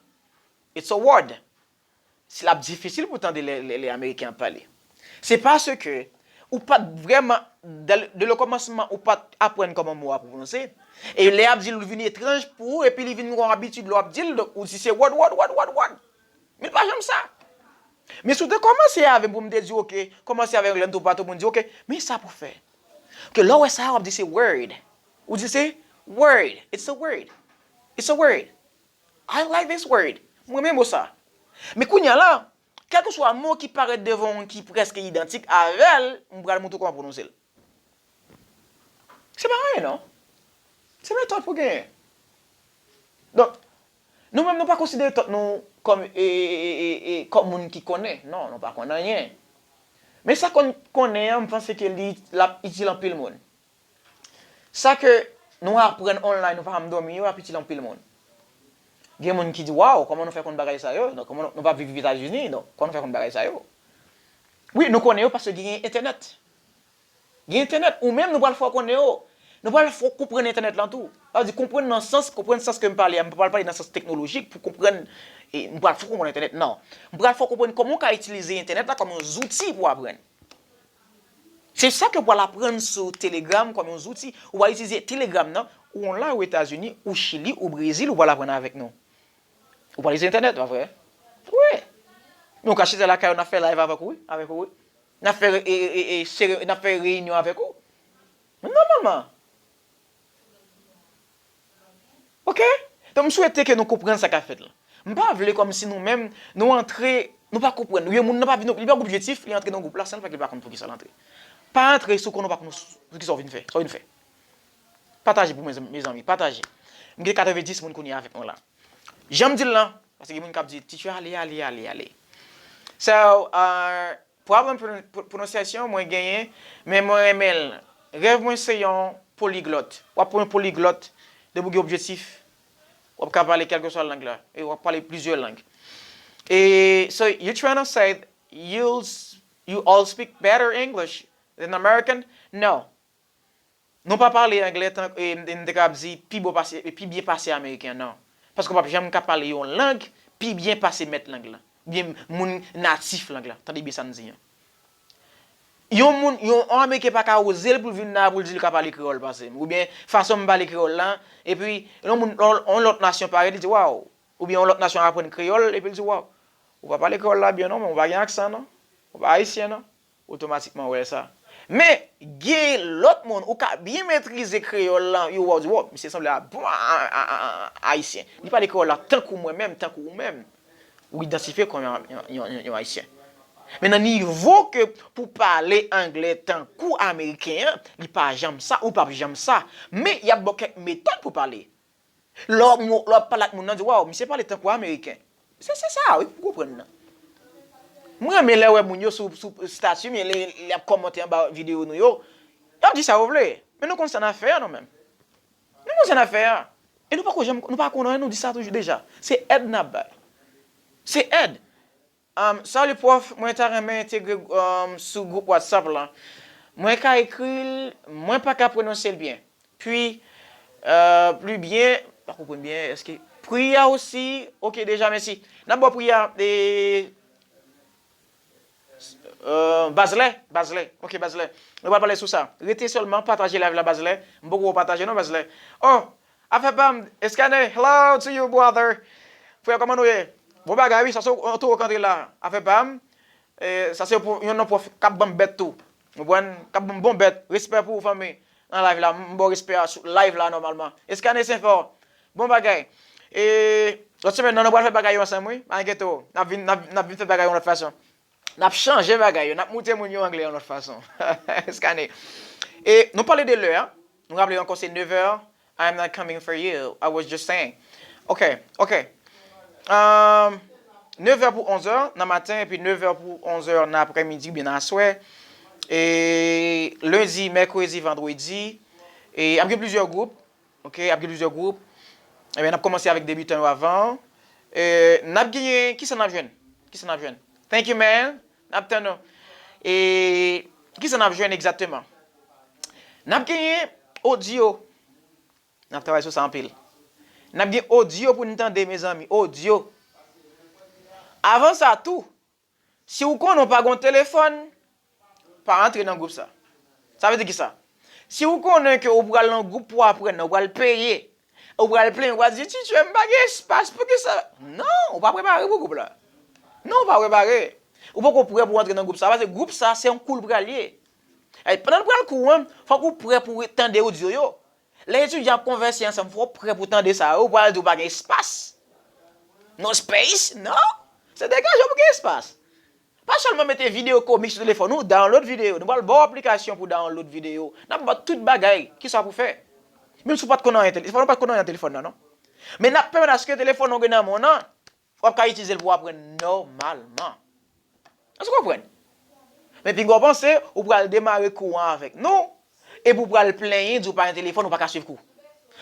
It's a word. Si l ap difisil pou w tande lè, lè, lè Ameriken ap pale. Se paske ou pa t vrèman, de, de le kòmansman, ou pa t aprann kòman mo a pwononse. E lè y ap di l, li vin etranj pou ou, epi li vin yon abitid lè w ap di l, donk ou di se word, word, word, word, word. Men l pa janm sa. Men si w te kòmanse avè m pou m te di, oke, kòmanse avè yon lè m tou pa tou pou m di, oke, men sa pou fè. Ke lè w wè sa, w ap di se word. Ou di se word. It's a word. It's a word. I like this word. Mwen renmen mo sa. Men kounye a la, kèlkeswa mo ki parèt devan w ki prèske idantik avè l, m pral montre w kòman pwononse l. Se pa anyen, non. Se metòd pou genyen. Donk, nou menm, nou pa konsidere tèt nou kòm, e, e, e, e, e, kòm moun ki konnen. Non, nou pa konn anyen. Men sa konn konnen an, m panse ke li, l ap itil anpil moun. Sa ke nou aprann online, nou pa janm dòmi, yo ap itil anpil moun. Gen moun ki di, waw, kòman nou fè konn bagay sa yo? Donk, kòman nou, nou pa viv Etazini, donk, kòman nou fè konn bagay sa yo? Wi, nou konnen yo paske gen entènèt. Gen entènèt, ou menm nou pral fè w konnen yo. Nou pral fè w konprann entènèt lan tou. Sa vle di konprann nan sans, konprann sans ke m pale a, m pa pral pale nan sans teknolojik pou konprann, e, m pral fè w konprann entènèt. Non. M pral fè w konprann kòman w ka itilize entènèt la kòm yon zouti pou w aprann. Se sa ke w pral aprann sou Telegram kòm yon zouti. Ou pral itilize Telegram nan, ou online, ou Etazini, ou Chili, ou Brezil, ou pral aprann avèk nou. Ou pral itilize entènèt, pa vre? Wi. Nou ka chita lakay ou, n ap fè live avèk ou, wi, avèk ou, wi. N ap fè, e, e, e, e, sere-, n ap fè reyinyon avèk ou. Nòmalman. Oke? Donk, m swete ke nou konprann sa k ap fèt la. M pa vle kòmsi nou menm, nou antre, nou pa konprann. Oubyen moun nan pa vin, li pa gen objektif, li antre nan gwoup la, san l fè ke li pa konn poukisa l antre. Pa antre si w konnen w pa konn poukisa w vin fè, sa w vin fè. Pataje pou mwen, mezanmi, pataje. M gen katrevenndis moun kounye a avèk mwen la. Jan m di l lan, paske gen moun k ap di, Teacher, ale, ale, ale, ale. So, uh, pwoblèm pwononsyasyon mwen genyen, men mwen renmen l. Rèv mwen se yon poliglòt. W ap yon poliglòt, depi w gen objektif, w ap ka pale kèlkeswa lang la, e w ap pale plizyè lang. E, so, you trying to say you, you all speak better English than American? No. Nou pa pale anglè tan, e, m, m te ka ap di pi bon pase, pi byen pase Ameriken an, non. Paske w p ap janm ka pale yon lang pi byen pase mèt lang lan. Oubyen moun natif lang lan. Tande byen sa m di an. Yon moun, yon, yon Ameriken pa ka oze l pou l vin la pou l di l ka pale kreyòl pase m. Oubyen fason m pale kreyòl lan, epi yon moun, yon, yon lòt nasyon parèt, li di, waw. Oubyen yon lòt nasyon aprann kreyòl, epi l di, waw. Ou pa pale kreyòl la byen non, men ou pa gen aksan non. Ou pa ayisyen non. Otomatikman w wè sa. Men, gen lòt moun, ou ka byen metrize kreyòl lan, yo wè w di, wow, misye sanble a bon a, a, a, a, ayisyen. Li pale kreyòl la tankou mwen menm, tankou ou menm. Ou idantifye kòm yon, yon, yon, yon, yon ayisyen. Men nan nivo ke pou pale anglè tankou ameriken an, li pa janm sa, ou p ap janm sa. Men, y ap ba w kèk metòd pou pale. Lè w, lè w ap pale ak moun nan, di, waw, misye pale tankou ameriken. Se, se sa, wi, pou konprann nan. Mwen renmen lè wè moun yo sou, sou estati m, lè, lè y ap kòmante anba videyo nou yo. Y ap di sa yo vle. Men nou konn sa n ap fè a, nou menm. Nou konn sa n ap fè a. E nou pako janm, nou pa konn anyen, nou di sa toujou deja. Se èd n ap bay. Se èd. Um, salut pwòf, mwen ta renmen entegre, um, sou gwoup WhatsApp lan. Mwen ka ekri l, mwen pa ka pwononse l byen. Puis, euh, plus bien, pa konprann byen, èske pri a osi, ok, deja, mèsi. N ap ba w pri a, e, euh, Bazlè, Bazlè, ok, Bazlè. Nou pral pale sou sa. Rete sèlman, pataje live la, Bazlè. M poko wè w pataje non, Bazlè. Oh, afè pa m, Eskane, hello to you, brother. Frè, kòman nou ye? Bon bagay, wi, sa se yon towo k antre la. Afè pa m, e, sa se pou, yon non pwòf k ap ban m bèt tou. Ou konprann? K ap ban m bon bèt. Respè pou ou, fanmi. Nan live la, m ba w respè a sou live la, nòmalman. Eskane Senfò. Bon bagay. E, lòt semèn nan, nou pral fè bagay yo ansanm, wi. Pa enkyete w. N ap vin, n ap, n ap vin fè bagay yon lòt fason. N ap chanje bagay yo, n ap montre moun yo anglè yon lòt fason. Eskane. E nou pale de lè a. Nou raple ankò se nevè. I am not coming for you. I was just saying. Ok, ok. Um, nevè pou onzè nan maten, epi nevè pou onzè nan aprèmidi, oubyen nan aswè. E lendi, mèkredi, vandredi. E ap gen plizyè gwoup. Ok, ap gen plizyè gwoup. Ebyen, n ap kòmanse avèk debitan yo avan. E, n ap genyen, kisa n ap jwenn? Kisa n ap jwenn? Thank you, man. N ap tann nou. E, kisa n ap jwenn egzakteman? N ap genyen odyo. N ap travay sou sa anpil. N ap gen odyo pou n tande, mezanmi, odyo. Avan sa tou, si w konnen w pa gen yon telefòn, pa antre nan gwoup sa. Sa vle di kisa? Si w konnen ke w pral nan gwoup pou aprann nan, w pral peye, ou pral plenyen, ou pral di, "Teacher, m pa gen espas, poukisa?" Non, ou pa prepare pou gwoup la. Non, ou pa prepare. Ou poko prè pou antre nan gwoup sa, paske gwoup sa, se yon kou l pral ye. Ey, pandan l pral kou an, fòk ou prè pou tande odyo yo. Lè etidyan ap konvèse ansanm, fò w prè pou tande sa yo, ou pral di w pa gen espas. No space? Non. Se degaje w pou gen espas. Pa sèlman mete videyo komik sou telefòn ou, download videyo. Nou pral ba w aplikasyon pou download videyo. N ap ba w tout bagay. Kisa pou fè? Menm si w pa t konn anyen, tele- si w pa t konn anyen an telefòn nan, non. Men n ap pèmèt aske telefòn nan w gen nan men w nan, w ap ka itilize l pou w aprann nòmalman. Èske w konprann? Men pinga w panse, ou pral demare kou an avèk nou, epi w pral plenyen, di w pa gen telefòn, ou pa ka swiv kou.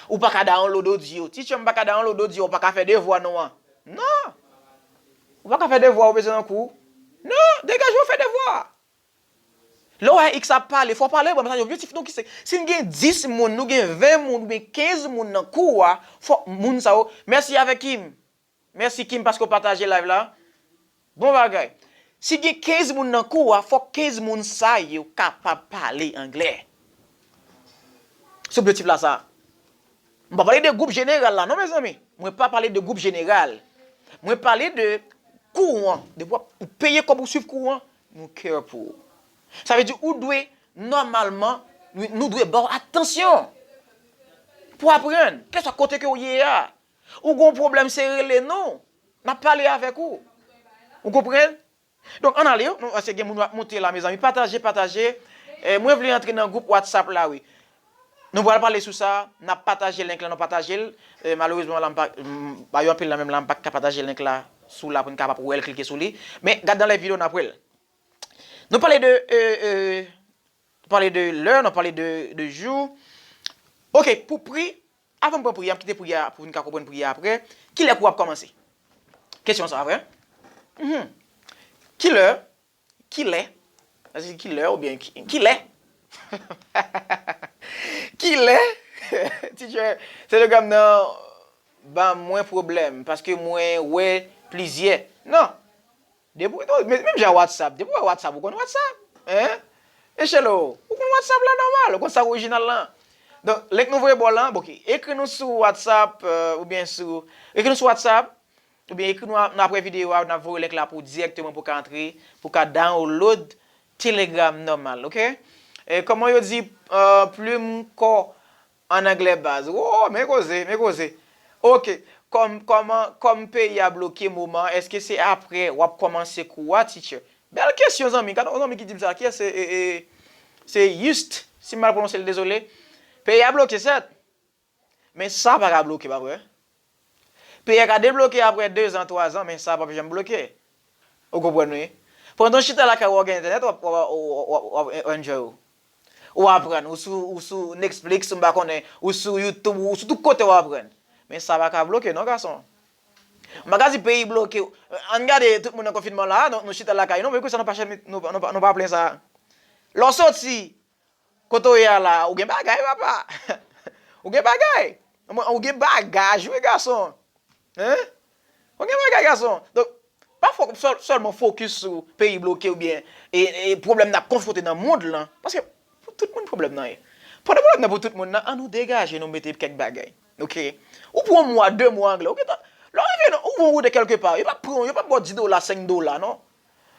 Ou pa ka download odyo. Teacher, m pa ka download odyo, ou pa ka fè devwa nou an. Non! Ou pa ka fè devwa ou bezwen nan kou. Non, degaje w fè devwa. Lè w wè X ap pale, fò w pale, bon, sa se objektif nou ki se, si n gen dis moun, nou gen ven moun, oubyen kenz moun nan kou a, fò moun sa yo, mèsi avèk Kim. Mèsi Kim paske w pataje live la. Bon bagay. Si gen kenz moun nan kou a, fòk kenz moun sa yo kapab pale anglè. Se objektif la sa. M pa pale de gwoup jeneral la, non, mezanmi. Mwen pa pale de gwoup jeneral. Mwen pale de kou an. Depi w ap- ou peye kòb ou swiv kou an, nou care pou ou. Sa vle di ou dwe, nòmalman, nou, nou dwe ba w atansyon. Pou aprann, kèlkeswa kote ke w ye a. Ou gen yon pwoblèm, se rele nou. N ap pale avèk ou. Ou konprann? Donk, ann ale, nou, paske gen moun ap monte la, mezanmi. Pataje, pataje. Eh, mwen vle antre nan gwoup WhatsApp la, wi. Nou pral pale sou sa, n ap pataje link la, nou pataje l. Eh, malerezman, la, m pa, m, pa gen anpil nan menm la, m pa ka pataje link la sou la pou n kapab wè l, klike sou li. Men, gad nan lè videyo, n ap wè l. Nou pale de, eh, eh, nou pale de lè, nou pale de, de jou. Ok, pou pri, avan m pran pri a, m kite pri a pou n ka konprann pri a apre. Kilè kou w ap kòmanse? Kesyon sa, vre? Mhm. Kilè? Kilè? Sa se kilè oubyen ki- kilè? Kilè? Teacher, Telegram nan ban mwen pwoblèm paske mwen wè plizyè. Non. Depi w, men- menm jan WhatsApp, depi w wè WhatsApp, ou konn WhatsApp. Hein? Echelo, ou konn WhatsApp la nòmal, ou konn sa k orijinal lan. Donk, link nou voye ba w lan, ok. Ekri nou sou WhatsApp, euh, oubyen sou, ekri nou sou WhatsApp, oubyen ekri nou a- nan apre videyo a, n ap voye link la pou dirèkteman pou ka antre, pou ka download Telegram nòmal, ok? E kòman yo di, euh, plim kò an anglè baz? Oh, men koze, men koze. Ok, kòm, kòman, kòm peyi a bloke moman, èske se apre w ap kòmanse kou a, teacher? Bèl kesyon, zanmi. Gade yon zanmi ki di m sa. Kiyès se, e, e, se Yust, si m mal pwononse l, dezole. Peyi a bloke, sèt. Men sa pa ka bloke, pa vre? Peyi a ka debloke apre dezan, twazan, men sa p ap janm bloke. Ou konprann, wi? Pandan w chita lakay ou, w ap gen entènèt, w ap, w ap, w ap, w ap enjoy ou. Ou aprann, ou sou, ou sou Netflix, m pa konnen, ou sou YouTube, ou sou tout kote w aprann. Men sa pa ka bloke, non, gason. M pa ka di peyi bloke. Ann gade tout moun nan konfinman la, nou, nou chita lakay nou, men kou sa nou pa chèche, nou, nou, nou pa plen sa. Lè w soti, kote w ye a la, ou gen bagay, papa. Ou gen bagay. Ou gen bagaj, wi, gason. Hein? Ou gen bagay, gason. Donk, pa fò sèl- sèlman fokis sou peyi bloke oubyen e, e pwoblèm n ap konfwonte nan mond lan. Paske pou tout moun pwoblèm nan ye. Pandan pwoblèm nan pou tout moun nan, ann nou degaje nou mete kèk bagay. Ok? Ou pran yon mwa, de mwa anglè. Ou gentan, lè w rive nan, ou pran wout kèlke pa. Yo p ap pran, yo p ap ba w dis dola, senk dola, non.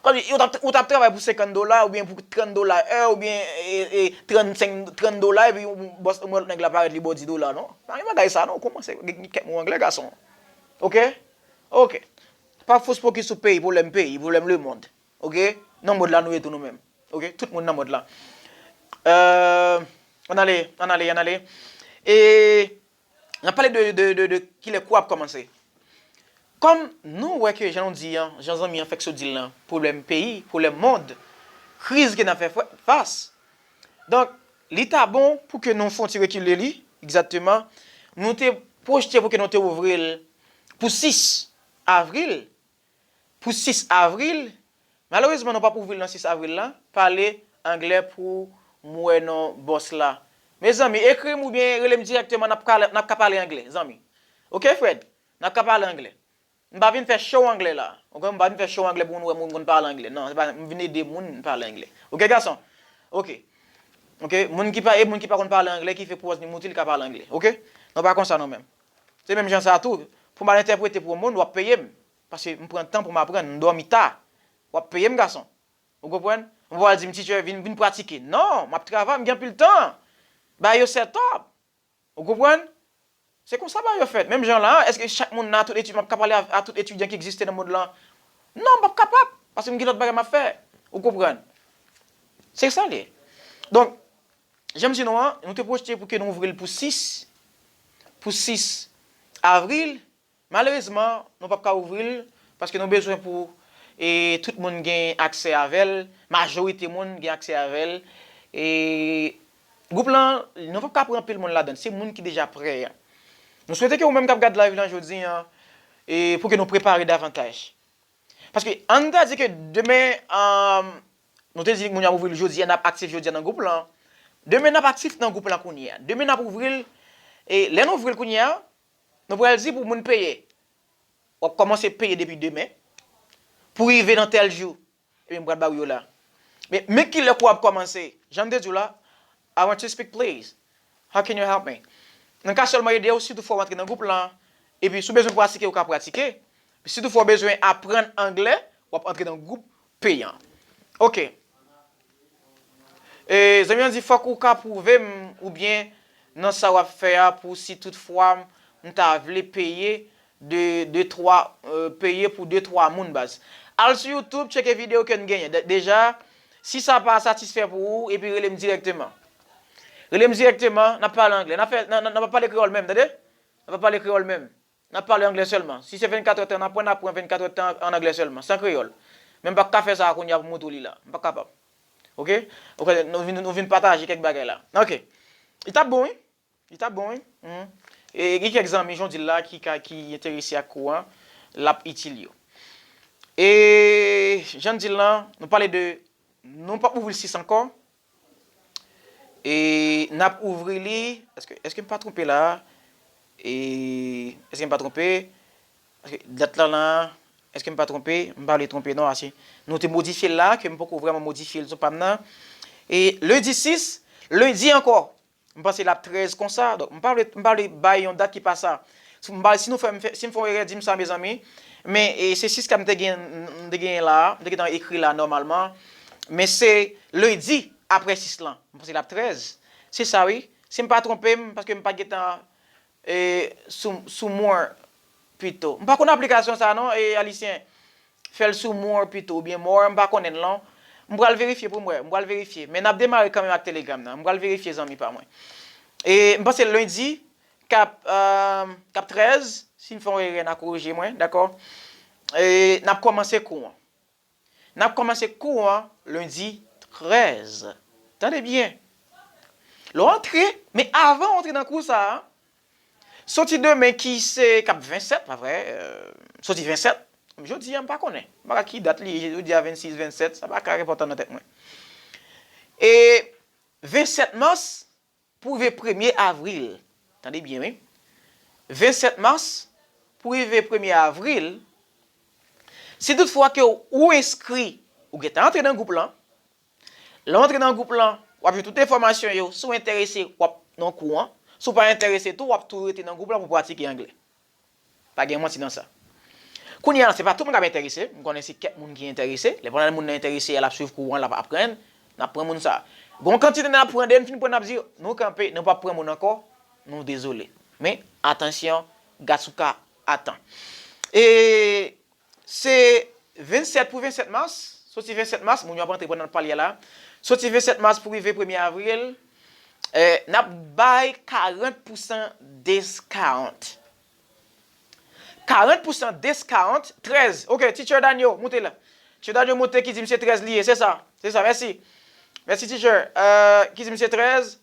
Kòmsi, ou t ap, ou t ap travay pou senkant dola, oubyen pou trant dola è, oubyen, e, e, trannsenk, trant dola, epi ou, bòs, ou wè lòt nèg la parèt, li ba w dis dola, non. Pa gen bagay sa, non, ou kòmanse gen kèk mo anglè, gason. Ok? Ok. Pa fous fokis sou peyi, pwoblèm peyi, pwoblèm lemonn. Ok? Nan mond la nou ye tou nou menm. Ok? Tout moun nan mond la. Euh, ann ale, ann ale, ann ale. E, N ap pale de, de, de, de kilè kou ap kòmanse. Kòm nou wè ke jan nou di an, jan zanmi an fèk sot di l lan, pwoblèm peyi, pwoblèm mond, kriz ke n ap fè fwa- fas. Donk, li ta bon pou ke nou fè yon ti rekile li, egzakteman. Nou te pwojte pou ke nou te ouvri l pou sis avril. Pou sis avril, malerezman, nou p ap ouvri l nan sis avril la. Pale anglè pou m wè non bòs la. Mezanmi, ekri m oubyen rele m dirèkteman, n ap ka, n ap ka pale anglè, zanmi. Ok, Fred? N ap ka pale anglè. M pa vin fè show anglè la. Ok, m pa vin fè show anglè pou moun wè moun konn pale anglè. Non, se pa, m vin ede moun pale anglè. Ok, gason? Ok. Ok, moun ki pa, e moun ki pa konn pale anglè, ki fè pwòz ni moutil ka pale anglè. Ok? Non, pa konsa non menm. Se menm jan sa tou. Pou m al entèprete pou yon moun, w ap peye m. Paske m pran tan pou m aprann, m dòmi ta. W ap peye m, gason. Ou konprann? Ou pa al di m, "Teacher, vin, vin pratike." Non, m ap travay, m gen anpil tan. Bagay yo set up. Ou konprann? Se konsa bagay yo fèt. Menm jan la, èske chak moun la, tout etid, m ap ka pale a, a tout etidyan ki egziste nan mond lan? Non, m p ap kapab. Paske m gen lòt bagay m ap fè. Ou konprann? Se sa l ye. Donk, jan m di nou an, nou te pwojte pou ke nou ouvri l pou sis, pou sis avril. Malerezman, nou p ap ka ouvri l paske nou bezwen pou, e, tout moun gen aksè avè l, majorite moun gen aksè avè l. E gwoup lan, nou p ap ka pran anpil moun ladan l, se moun ki deja prè an. Nou swete ke ou menm k ap gad live lan jodi an, e, pou ke nou prepare davantaj. Paske ann ta di ke demen, um, nou te di moun yo ap ouvri l jodi a, n ap aktif jodi a nan gwoup lan. Demen n ap aktif nan gwoup lan kounye a. Demen n ap ouvri l, e lè n ouvri l kounye a, nou pral di pou moun peye. W ap kòmanse peye depi demen pou rive nan tèl jou. Ebyen, m pral ba w yo la. Men, men kilè kou w ap kòmanse? Jan m te di w la, I want to speak, please. How can you help me? Mwen ka sèlman ede w si toutfwa w antre nan gwoup lan. Epi, si w bezwen pratike, ou ka pratike. Si toutfwa w bezwen aprann anglè, w ap antre nan gwoup peyan. Ok. E, zanmi an di, "Fòk ou ka pwouve m oubyen nan sa w ap fè a pou si toutfwa m ta vle peye de, de twa, euh, peye pou de twa moun, baz." Al sou YouTube, tcheke videyo ke n genyen. De-, deja, si sa pa satisfè pou ou, epi rele m dirèkteman. Rele m dirèkteman, n ap pale anglè. N ap fè, n, n, n ap pale kreyòl menm, tande? N ap pale kreyòl menm. N ap pale anglè sèlman. Si se vennkat èdtan n ap pran, n ap pran vennkat èdtan an anglè sèlman, san kreyòl. Men m pa ka fè sa a kounye a pou m montre w li la. M pa kapab. Ok? Ok, nou vin, nou vin pataje kèk bagay la. Ok. Li t ap bon, wi. Li t ap bon, wi. Mhm. E gen kèk zanmi, jan w di l la, ki ka, ki enterese ak kou an, l ap itil yo. E jan n di l lan, nou pale de, nou p ap ouvri l sis ankò. E n ap ouvri li, èske, èske m pa twonpe la? E, èske m pa twonpe? Paske dat la la, èske m pa twonpe? M pa vle twonpe non, ase. Nou te modifye l la, ke m poko vrèman modifye l sou pa m nan. E lendi sis, lendi ankò, m panse l ap trèz konsa. Donk, m pa vle, m pa vle bay yon dat ki pa sa. Si m bay, si nou fè, m fè, si m fè yon erè, di m sa, mezanmi. Men, e, se sis ka m te gen, m te genyen la, m te gentan ekri la nòmalman. Men se lendi aprè sis lan. M panse l ap trèz. Se sa, wi. Si m pa twonpe m, paske m pa gentan, e, sou, sou more pito. M pa konn aplikasyon sa non, e, Alisyen. Fè l sou more pito, oubyen more, m pa konnen l non. M pral verifye pou m wè, m pral verifye. Men n ap demare kanmenm ak Telegram nan. M pral verifye, zanmi pa mwen. E m panse lendi, k ap, euh, k ap trèz, si m fè yon erè, n a korije mwen, dakò? E n ap kòmanse kou an. N ap kòmanse kou an lendi trèz. Tande byen. Lè w antre, men avan w antre nan kou sa a, soti demen ki se k ap vennsèt, pa vre? Euh, soti vennsèt, jodi a m pa konnen. M pa ka ki dat li ye, jodi a vennsis, vennsèt, sa pa ka enpòtan nan tèt mwen. E vennsèt mas, pou rive premye avril. Tande byen, wi. Vennsèt mas pou rive premye avril, si toutfwa ke ou enskri, ou gentan antre nan gwoup lan, lè w antre nan gwoup lan, w ap jwenn tout enfòmasyon yo, si w enterese, w ap nan kou an, si w pa enterese tou, w ap tou rete nan gwoup lan pou pratike anglè. Pa gen manti nan sa. Kounye a, se pa tout moun k ap enterese. M konnen se kèk moun ki enterese. Lè pandan moun nan enterese, l ap swiv kou an, l ap aprann. N ap pran moun sa. Gon kantite n ap pran, depi n fin pran, n ap di, "Nou kanpe, nou p ap pran moun ankò. Nou dezole." Men, atansyon, Gatsuka atan. E se vennsèt pou vennsèt mas. Soti vennsèt mas, moun yo ap antre pandan n ap pale a la. Soti vennsèt mas pou rive premye avril, eh, n ap bay karant pousan discount. Karant pousan discount, trèz. Ok, Teacher Danio, moute la. Teacher Danio moute ki di m se trèz li ye, se sa. Se sa, mèsi. Mèsi, Teacher. Euh, ki di m se trèz.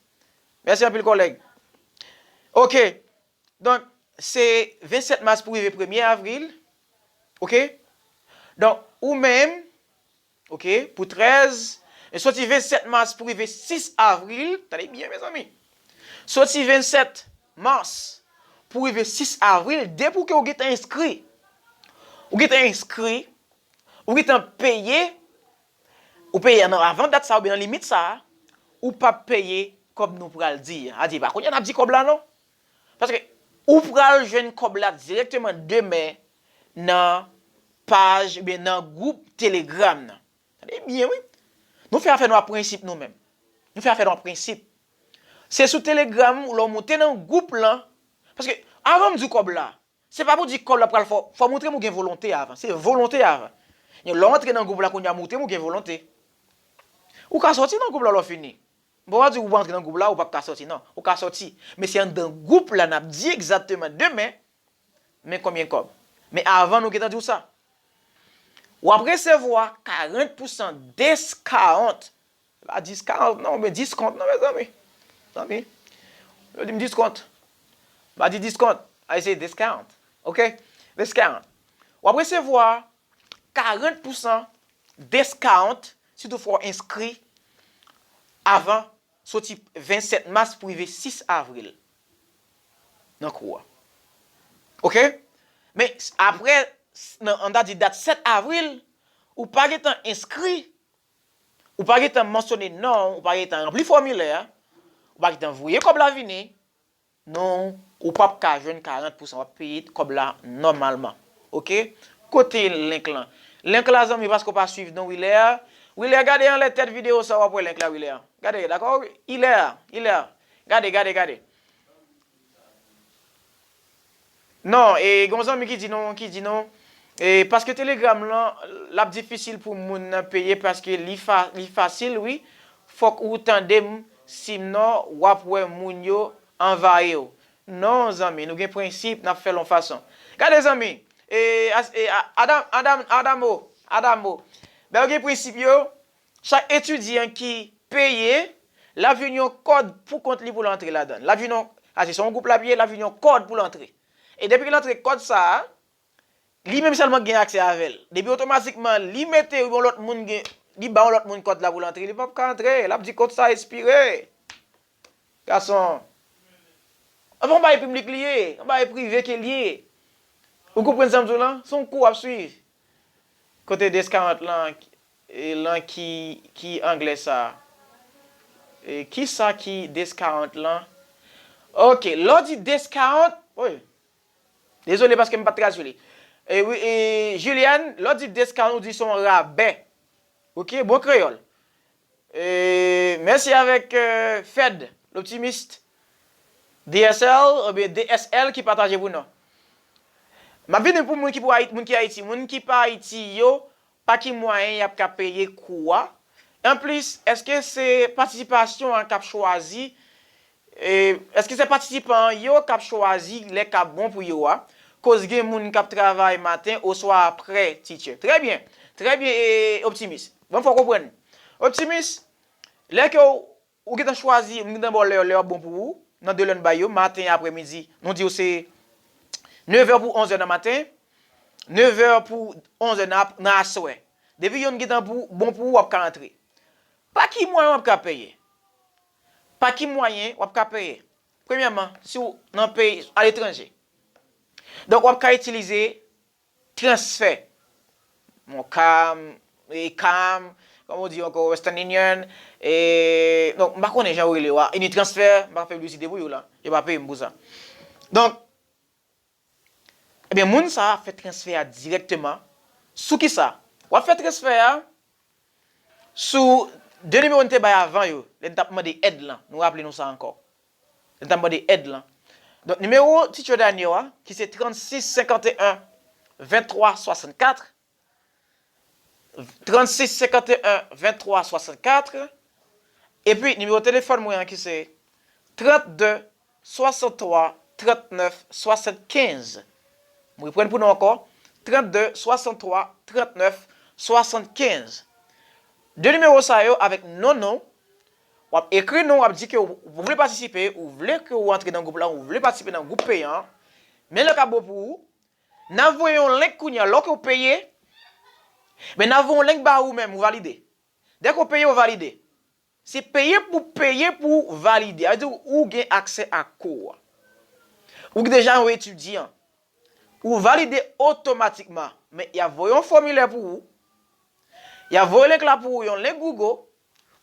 Mèsi anpil, kòlèg. Ok. Donk, se vennsèt mas pou rive premye avril. Ok? Donk, ou menm, ok, pou trèz, e soti vennsèt mas pou rive sis avril, tande byen, mezanmi. Soti vennsèt mas pou rive sis avril, depi ke w gentan enskri. Ou gentan enskri, ou gentan peye, ou peye nan, avan dat sa oubyen nan limit sa a, ou p ap peye kòb nou pral di a. A di, pa kounye a n ap di kòb la non. Paske ou pral jwenn kòb la dirèkteman demen nan paj oubyen nan gwoup Telegram nan. Tande byen, wi. Nou fè afè nou a prensip nou menm. Nou fè afè nou a prensip. Se sou Telegram, lè w moute nan gwoup lan, paske avan m di w kòb la, se pa pou di kòb la pral fè w, fò w montre m ou gen volonte avan. Se volonte avan. Lè w antre nan gwoup la kounye a, montre m ou gen volonte. Ou ka sòti nan gwoup la lè w fini. Bon, w a di ou pa antre nan gwoup la, ou p ap ka sòti, non. Ou ka sòti. Men se anndan gwoup la n ap di egzakteman demen, men konbyen kòb. Men avan nou gentan di w sa. W ap resevwa karant pousan discount. Se pa discount non, men discount non, mezanmi. Zanmi. Yo di m discount. M pa di discount. I say discount. Ok? Discount. W ap resevwa karant pousan discount si toutfwa w enskri avan soti vennsèt mas pou rive sis avril nan kou a. Ok? Men apre, nan, ann ta di dat sèt avril, ou pa gentan enskri, ou pa gentan mansyone non w, ou pa gentan ranpli fòmilè a, ou pa gentan voye kòb la vini, non, ou p ap ka jwenn karant pousan, w ap peye kòb la nòmalman. Ok? Kote link lan? Link la, zanmi, paske w pa swiv non, Wiler. Wiler, gade anlè tèt videyo sa, w ap wè link la, Wiler. Gade, dakò? Iler, Iler. Gade, gade, gade. Non, e, gen yon zanmi ki di non, ki di non. E, paske Telegram lan, l ap difisil pou moun nan peye paske li fa-, li fasil, wi. Fòk ou tande m, sinon w ap wè moun yo anvayi w. Non, zanmi, nou gen prensip, n ap fè l yon fason. Gade, zanmi, e, as-, e, a-, Adam, Adam, Adamo, Adamo. Ben, yo gen prensip yo, chak etidyan ki peye, l ap jwenn yon kòd pou kont li pou l antre ladan l. L ap jwenn yon, a, se yon gwoup l ap ye, l ap jwenn yon kòd pou l antre. E depi l antre kòd sa a, li menm sèlman k gen aksè avè l. Depi otomatikman li mete yon lòt moun gen, li ba yon lòt moun kòd la pou l antre, li p ap ka antre. L ap di kòd sa a ekspire. Gason. Anfen, yon bagay piblik li ye, yon bagay prive ke l ye. Ou konprann sa m di w lan? Se yon kou w ap swiv. Kote discount lan, e, lan ki, ki anglè sa? E, kisa ki discount lan? Ok, lè w di discount, wi. Dezole paske m pa t tradui li. E, wi, e, Julian, lè w di discount, ou di se yon rabè. Ok, bon kreyòl. E, mèsi avèk, e, Fed, L'Optimist, D S L, oubyen D S L ki pataje pou nou. M ap vini pou moun ki pou Ayiti, moun ki Ayiti. Moun ki pa Ayiti yo, pa ki mwayen y ap ka peye kou a? Anplis, èske se patisipasyon an k ap chwazi, e, èske se patisipan an yo k ap chwazi lè k ap bon pou yo a? Koz gen moun k ap travay maten oswa aprè, teacher. Trè byen, trè byen, e, Optimis. Bon, fò w konprann. Optimis, lè ke w, ou gentan chwazi, m gentan ba w lè, lè ap bon pou ou, nan de lè n bay yo, maten, aprè midi, nou di w se nevè pou onzè nan maten, nevè pou onzè nan ap-, nan aswè. Depi yonn gentan pou, bon pou ou, w ap ka antre. Pa ki mwayen w ap ka peye? Pa ki mwayen w ap ka peye? Premyèman, si w nan peyi, aletranje. Donk, w ap ka itilize transfè. MonCam, e, Cam, kòman w di ankò, Western Union, e, donk, m pa konnen jan yo rele yo a, Unitransfer, m pa fè piblisite pou yo la. Yo pa peye m pou sa. Donk, ebyen, moun sa a fè transfè a dirèkteman. Sou ki sa? W ap fè transfè a sou de nimewo n te bay avan yo, lè n t ap mande èd lan. Nou raple nou sa ankò. Lè n t ap mande èd lan. Donk, nimewo Teacher Daniel a, ki se trannsis senkanteyen venntwa swasannkat, trannsis senkanteyen venntwa swasannkat, epi nimewo telefòn mwen an ki se trannde swasanntwa trannèf swasannkenz. Mwen reprann pou nou ankò, trannde swasanntwa trannèf swasannkenz. De nimewo sa yo avèk non nou, w ap ekri nou, w ap di ke w, w vle patisipe, ou vle ke w antre nan gwoup la, ou vle patisipe nan gwoup peyan an. Men lè k ap bon pou ou, n a voye yon link kounye a, lè ke w peye, men n a voye yon link ba ou menm, ou valide. Dèke w peye, w valide. Se peye pou peye pou w valide. Sa vle di ou gen aksè a kou a. Ou ki deja yon etidyan, ou valide otomatikman, men y ap voye yon fòmilè pou ou. Y ap voye link la pou ou, yon link Google,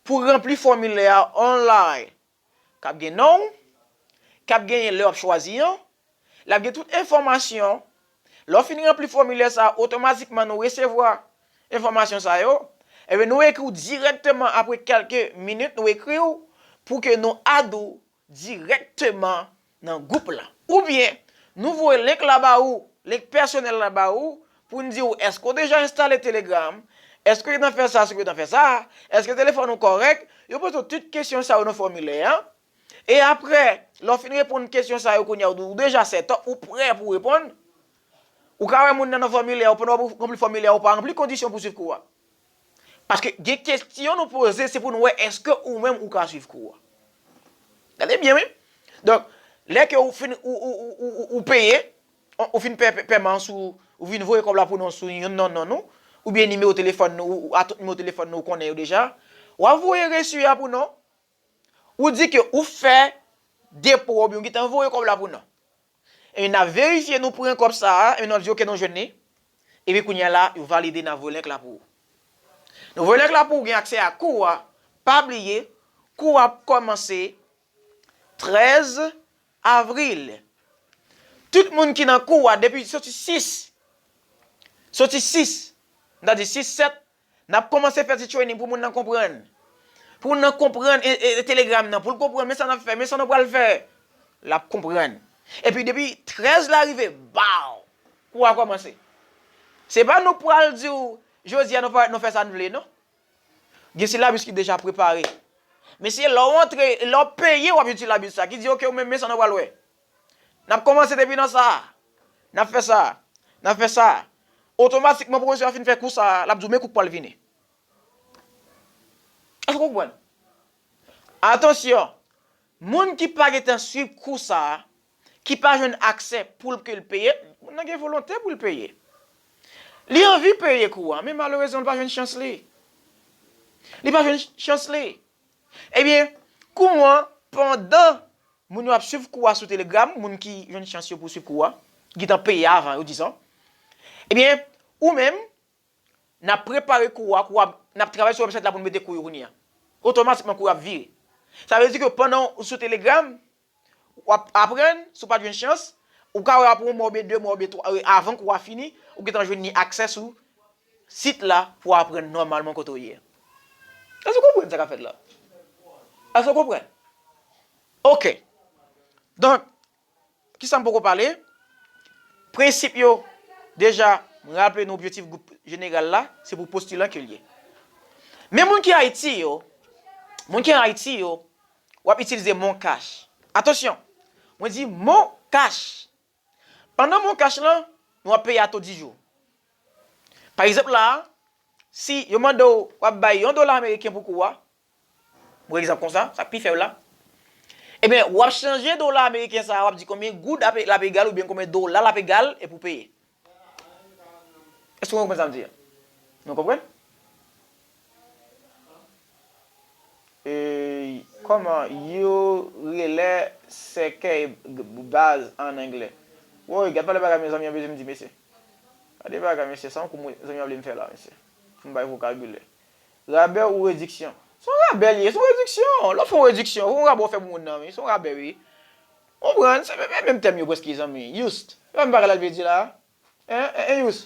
pou w ranpli fòmilè a online. K ap gen non w, k ap genyen lè w ap chwazi an, l ap gen tout enfòmasyon. Lè w fin ranpli fòmilè sa a, otomatikman nou resevwa enfòmasyon sa yo. Ebyen, nou ekri w dirèkteman apre kèlke minit, nou ekri w pou ke nou add ou dirèkteman nan gwoup la. Oubyen, nou voye link la ba ou, link pèsonèl la ba ou, pou n di w, èske w deja enstale Telegram? Èske w gentan fè sa, si w gentan fè sa? Èske telefòn ou kòrèk? Yo poze w tout kesyon sa yo nan fòmilè a. E apre, lè w fin reponn kesyon sa yo kounye a, ou deja set up, ou prè pou w reponn. Ou ka wè moun nan nan fòmilè a, ou pandan w ap ranpli fòmilè a, ou pa ranpli kondisyon pou swiv kou a. Paske gen kesyon nou poze, se pou n wè èske ou menm ou ka swiv kou a. Gade byen, wi. Donk, lè ke ou fin, ou, ou, ou, ou, ou peye, ou, ou fin pè, pè, pèman sou, ou fin voye kòb la pou non sou yon non, non nou, oubyen nimewo telefòn nou, ou, ou, a tout nimewo telefòn nou, ou konnen yo deja, w ap voye resi a pou non, ou di ke ou fè depo oubyen ou gentan voye kòb la pou non. Ebyen, n ap verifye nou pran kòb sa a, ebyen, n ap di, "Oke, nou jwenn li." Epi kounye a la, yo valide, n ap voye link la pou ou. Nou voye link la pou ou gen aksè a kou a. Pa bliye, kou a ap kòmanse trèz avril. Tout moun ki nan kou a, depi soti sis, soti sis, m ta di sis, sèt, n ap kòmanse fè ti training pou moun nan konprann. Pou moun nan konprann e, e, e Telegram nan, pou l konprann, men sa n ap fè, men sa nou pral fè. L ap konprann. Epi depi trèz la rive, baw! Kou a kòmanse. Se pa nou k pral di w, jodi a nou pa, nou fè sa n vle, non. Gen silabis ki deja prepare. Men se lè w antre, lè w peye, w ap jwenn silabis sa, ki di, "Oke, ou menm, men sa nou pral wè." N ap kòmanse depi nan sa a. N ap fè sa a. N ap fè sa a. Otomatikman, pwofesè a fin fè kou sa a, l ap di w, "Men kou k pral vini." Èske w konprann? Atansyon, moun ki pa gentan swiv kou sa a, ki pa jwenn aksè pou l ke l peye, moun nan gen volonte pou l peye. Li anvi peye kou a, men malerezman, li pa jwenn chans li. Li pa jwenn chans li. Ebyen, kou an, pandan moun yo ap swiv kou a sou Telegram, moun ki jwenn chans yo pou swiv kou a, ki gentan peye avan yo, dizon, ebyen, ou menm, n ap prepare kou a, kou a, n ap travay sou website la pou n mete kou yo kounye a. Otomatikman, kou yo ap vire. Sa vle di ke pandan ou sou Telegram, w ap aprann, si w pa t jwenn chans, ou ka wè apre yon mwa oubyen de mwa oubyen twa, e, avan kou a fini, ou gentan jwenn ni aksè sou sit la pou w aprann nòmalman kote w ye. Èske w konprann sa k ap fèt la? Èske w konprann? Oke. Donk, kisa m poko pale? Prensip yo, deja, m raple nou objektif gwoup jeneral la, se pou postilan ke l ye. Men moun ki Ayiti yo, moun ki an Ayiti yo, w ap itilize Mon Cash. Atansyon, mwen di Mon Cash. Pandan Mon Cash lan, nou ap peye a to di jou. Pa egzanp la a, si yo mande w, w ap bay yon dola ameriken pou kou a, m pran egzanp konsa, sa k pi fèb la. Ebyen, w ap chanje dola ameriken sa a, w ap di konbyen goud ap, l ap egal oubyen konbyen dola l ap egal epi w peye. Èske w konprann sa m di a? Nou konprann? E, kòman yo rele sèkèy baz an anglè? Woy, gad pale bagay mezanmi an bezwen m di mesye. Gade bagay mesye, sa yon kou mezanmi an vle m fè la, mesye. Pou m bay vokabilè. Rabè ou rediksyon? Se yon rabè li ye, se yon rediksyon. Lè w fè yon rediksyon, yon rabè w fè pou moun nan, wi. Se yon rabè, wi. Konprann, se menm, menm tèm yo prèske, zanmi. Used. Se pa menm bagay la l vle di la. Hein, hein, hein, Yous?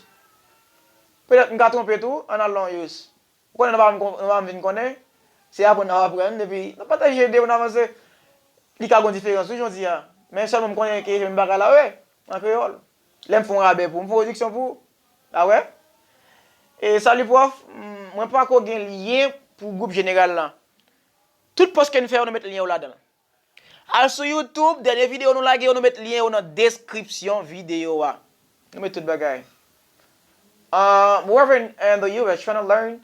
Petèt m ka twonpe tou, ann al non, Yous. Ou konnen nou pa menm kon-, nou pa menm vin konnen, se aprann n ap aprann, epi n ap pataje ide pou n avanse. Li ka gon diferans, wi, jodi a. Men sèlman m konnen ke se menm bagay la, wi, an kreyòl. Lè m fè yon rabè pou ou, m fè yon rediksyon pou ou. A wè? E salut, pwòf, m-, mwen pako gen lyen pou gwoup jeneral lan. Tout pòs ke n fè yo, nou met lyen yo ladan l. Al sou YouTube, dènye videyo nou lage yo, nou met lyen yo nan deskripsyon videyo a. Nou met tout bagay. Um, whoever in, in the U S trying to learn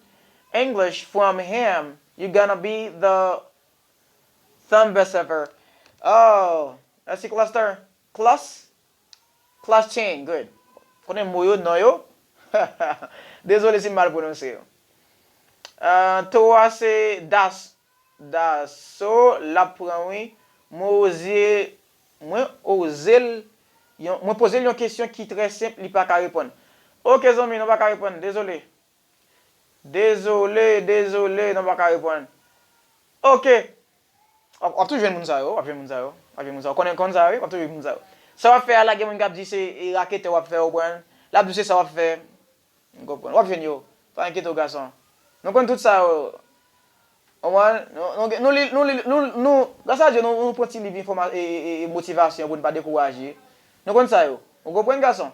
English from him, you gonna be the thumb best ever. Oh, mèsi Cluster. Clus? Clus Chain, good. Konnen mo yo, non yo? Dezole si m mal pwononse yo. Uh, Towa se Das. Daso l ap pran wi. Mozye Mwen oze l yon, mwen poze l yon kesyon ki trè senp, li pa ka reponn. Ok, zanmi, nou pa ka reponn. Dezole. Dezole, dezole, nou pa ka reponn. Ok. W ap, w ap toujou jwenn moun sa yo, w ap jwenn moun sa yo, w ap jwenn moun sa yo. Konnen, konn sa yo, wi, w ap toujou jwenn moun sa yo. Sa w ap fè a la, gen moun k ap di se, e, raketè w ap fè, w konprann? L ap di se sa w ap fè. M konprann. W ap jwenn yo. Pa enkyete w, gason. Nou konn tout sa yo. Konprann? Nou, nou, nou li, nou li, nou, nou, gras a Dye, nou, nou pran ti liv enfòma-, e, e, e, e motivasyon pou n pa dekouraje. Nou konn sa yo. Ou konprann, gason?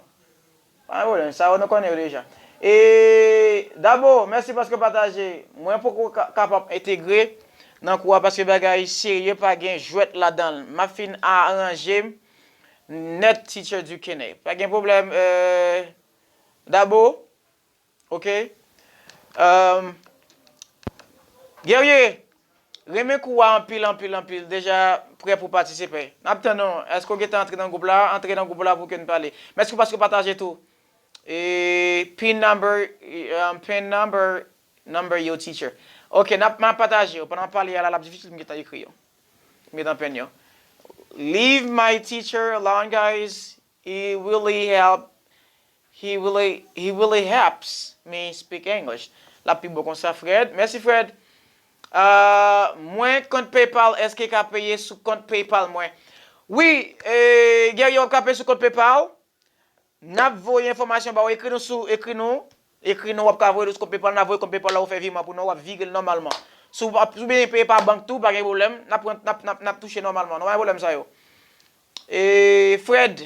Pa gen pwoblèm, sa yo nou konnen yo deja. E, Dabo, mèsi paske w pataje. Mwen poko ka, kapab entegre nan kou a paske bagay serye, pa gen jwèt ladan l. M ap fin aranje m nèt, Teacher Duquesne. Pa gen pwoblèm, e, Dabo. Ok. Um, Guerrier, renmen kou a anpil, anpil, anpil. Deja prè pou patisipe. N ap tann ou. Èske w gentan antre nan gwoup la? Antre nan gwoup la pou ke n pale. Mèsi paske w pataje tou. E, pin number, um, pin number, number yo, teacher. Ok, n ap, m ap pataje yo. Pandan m ap pale a la, l ap difisil pou m gentan ekri yo. M gentan pin yo. Leave my teacher alone, guys. He really help. He really, he really helps me speak English. L ap pi bon konsa, Fred. Mèsi, Fred. Ah, mwen, kont PayPal, èske ka peye sou kont PayPal mwen? Wi, e, Guerrier, w ap ka peye sou kont PayPal. N ap voye enfòmasyon ba w. Ekri nou sou, ekri nou. Ekri nou, w ap ka voye nou sou kont PayPal. N ap voye kont PayPal la, ou fè viman pou nou, w ap vire l nòmalman. Si w ap, si w bezwen peye pa bank tou, pa gen pwoblèm. N ap pran, n ap, n ap, n ap touche nòmalman. Nou pa gen pwoblèm sa yo. E, Fred,